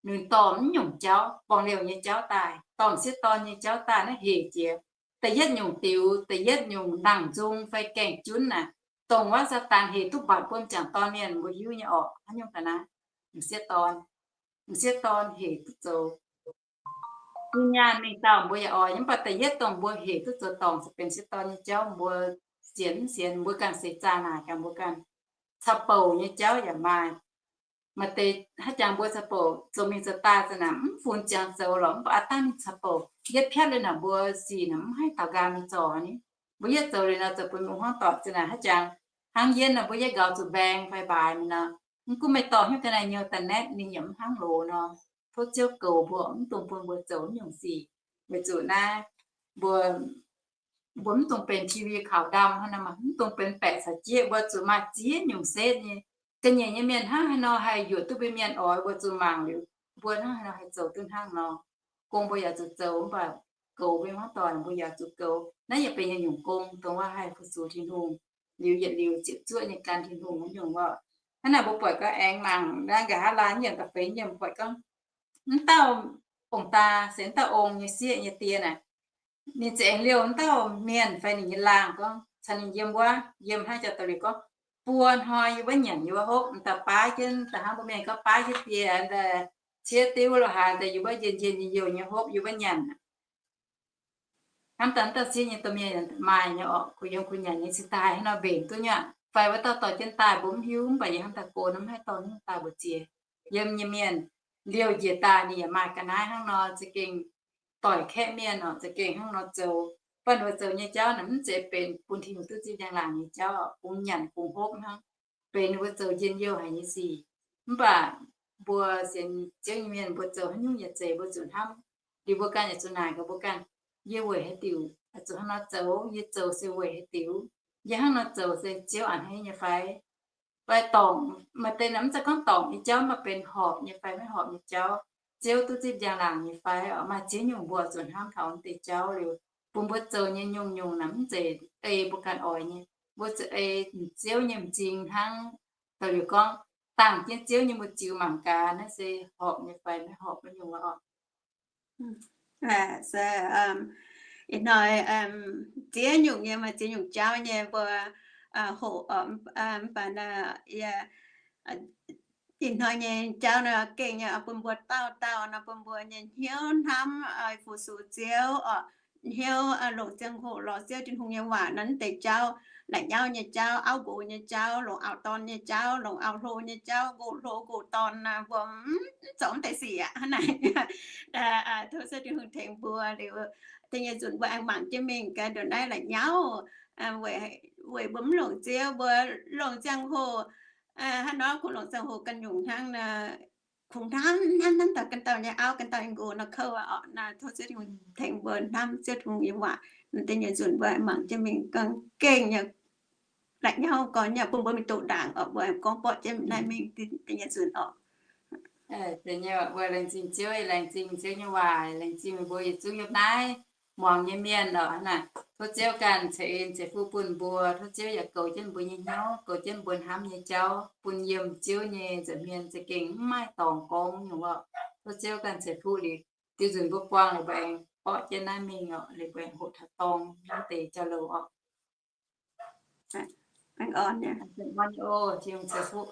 ninh dorh mv nyungc jauv, borngz-liouh nyei jauv daaih, dorh m'sieqv dorn nyei jauv daaih naaiv hec jiex. Da'yietv nyungc diux, da'yietv nyungc nangc nzung fai gaengh junv naaic, dongh wuov Saadaan hec duqv mbatc bun m'jangc dorn mienh mbuo hiuv nyei orqc. Hnangv nyungc ga'naaiv, m'sieqv dorn, m'sieqv dorn hec duqv zoux. Zinh nyaanh mingh dauh mbuo yaac oix, mv baac da'yietv dongh mbuo hec duqv zoux dorngc se benx m'sieqv dorn nyei jauv. Mbuo sienx mv sienx, mbuo ganh seix zaah naaic gaax mbuo ganh, caux bouc nyei jauv yaac maaih. Maaih deix haaix jangx mbuo caux bouc zoux mingh zoux daaih za'naaic mv funx ziangx zoux lorqc, mv baac aav dangh ninh caux bouc yietv piatv liuz naaic mbuo sic naaic mv haih taux nqaang mingh zorc ni. Mbuo yietv zoux liuz nor zoux bun mbuo hmuangv doic za'naaic haaix jangx hnangv yienv nor mbuo yietv nqaaux zuqc mbaeng fai mbaaix mingh nor, mv gunv meih dorh hnyouv ga'naaiv nyou da'naetv ninh yaac mv hnangv loz nor. Tov Ziouv goux mbuo mv dungx bun mbuo zoux naaiv nyungc sic. Weic zuqc naaiv mbuo, mbuo mv dungx benx T V kaux ndamv hnangv nor, mv dungx benx baeqc caux jieqv. Mbuo zuqc maaih ziex nyungc setv nyei. Ga'nyiec nyei mienh hnangv haaix nor haih yuoqc duqv mbuo mienh oix, mbuo zuqc mangc liuz mbuo hnangv haaix nor haih zoux duqv hnangv nor. Gong mbuo yaac zuqc zoux, mv baac goux mbuo hmuangv doic mbuo yaac zuqc goux. Naaiv yaac benx yietc nyungc gong dongh wuov haih fu-sux Tin-Hungh liuz yietc liuz ziepc zuoqv nyei gan Tin-Hungh wuov nyungc orqc. Hnangv naaic mbuo buatc gauh aengx mangc naaiv nqa'haav laanh yiem da'feix yiem buatc gorngv, mv dauh ong-daa se mv dauh ong nyei sieqv nyei die naaic, ninh za'eix liouh mv dauh mienh fai ninh nyei laangh gorngv caux ninh yiem wuov, yiem hnangv jauv daux liuz gorngv, buo hnoi yie wuov nyanc yie wuov hopv, m'daaih baav jienv, da'hnangv mbuo mienh gorngv baav jienv die, m'daaih ciev diuv lo haaix, m'daaih yie wuov njien-njien nyei youh nyei hopv yie wuov nyanc. Hnamv daaih m'dauh sieqv nyei domh mienh maaih nyei orqc, kuh yiem kuh nyanc nyei cingx daaih hnangv nor mbenc duqv nyei aqv. Fai wuov dauh dorh jienv daaih mbuo mv hiuv, mv baac yie hnamv daaih go nor mv haih dorh jienv daaih mbuox ziex. Yiem nyei mienh liouh njiec daaih ninh yaac maaih ga'naaiv hnangv nor, za'gengh doic kaeqv mienh orqc, za'gengh hnangv nor zoux. Baac ninh mbuo zoux nyei jauv naaic mv zeiz benx bun Tin-Hungh duqv zipv njang-laangc nyei jauv, kungx nyanc kungx hopv hnangv, benx ninh mbuo zoux njien-youh haic nyei sic. Mv baac mbuo sienx Ziouv nyei mienh mbuo zoux haaix nyungc yaac zeiz mbuo zuqc hnamv. Liuz mbuo ganh yaac zuqc naaic gaax mbuo ganh, yie weic haaix diuc zuqc hnangv nor zoux? Yie zoux se weic haaix diuc? Yie hnangv nor zoux se Ziouv a'hneiv nyei fai? Fai dorngc, maaih deix naaic mv zeiz gorngv dorngc nyei jauv, maaih benx horpc nyei fai maiv horpc nyei jauv, Ziouv duqv zipv njang-laangc nyei fai? Oc, maaih ziex nyungc mbuo zuqc hnamv taux naaiv deix jauv liuz, bun mbuo zoux nyei nyungc-nyungc naaic mv zeiz ei mbuo ganh oix nyei. Mbuo zuqc ei Ziouv nyei m'zing hnangv. Daux liuz gorngv, dangh jienv Ziouv nyei mbu'ziex mangc gaax naaiv se horpc nyei fai maiv horpc wuov nyungc oc. Ih hnoi ziex nyungc nyei, maaih ziex nyungc jauv nyei mbuo hoqc, mv baac ih hnoi nyei jauv nor gengh bun mbuo dauh dauh nor bun mbuo nyei hnyouv hnamv fu-sux Ziouv oc, hnyouv longc ziangh hoc lorz Ziouv Tin-Hungh nyei waac nor, naaiv deix jauv, la'nyauv nyei jauv, auv nqox nyei jauv, longc auv-dorn nyei jauv, longc auv-hlo nyei jauv, nqox hlo nqox dorn, mbuo mv zoux naaiv deix sic aqv. Hnangv naaic, tov Ziouv Tin-Hungh tengx mbuo liuz, da'nyeic nzunc mbuo aengx mangc jienv mingh gaax ndongc naaiv la'nyauv, weic mbuo mv longc Ziouv, mbuo longc ziangh hoc, hnangv nor kungx longc ziangh hoc ganh nyungc hnangv, kungx hnamv hnamv hnamv taux ganh dauh nyei auv ganh dauh nyei nqox nor kouv oc. Naaiv tov Ziouv Tin-Hungh tengx mbuo hnamv Ziouv Tin-Hungh nyei waac, da'nyeic nzunc mbuo mangc jienv mingh ganh gengh nyei la'nyauv gorn nyei bun mbuo mingh doqc ndaangc oc. Mbuo gorngv borqv jienv naaiv mingh da'nyeic nzunc oc. Laengz zingh Ziouv, laengz zingh Ziouv nyei waac, laengz zingh mbuo yietc zungv yiem naaiv muangx nyei mienh oc. Naaic tov Ziouv ganh ceix en ceix fuqv bun mbuo. Tov Ziouv yaac goux jienv mbuo nyei hnyouv, goux jienv mbuo hnamv nyei jauv, bun yiem Ziouv nyei nza'hmien za'gengh mv maaih dorngx gorngv nyungc oc. Tov Ziouv ganh ceix fuqv liuz, diuh nzunc mbuo buangh liuz mbuo aengx borqv jienv naaiv mingh oc, liuz mbuo aengx hoqc taux dorng naaiv deix jauv-louc oc. Aengx orn nyei oc, Tin-Hungh ceix fuqv.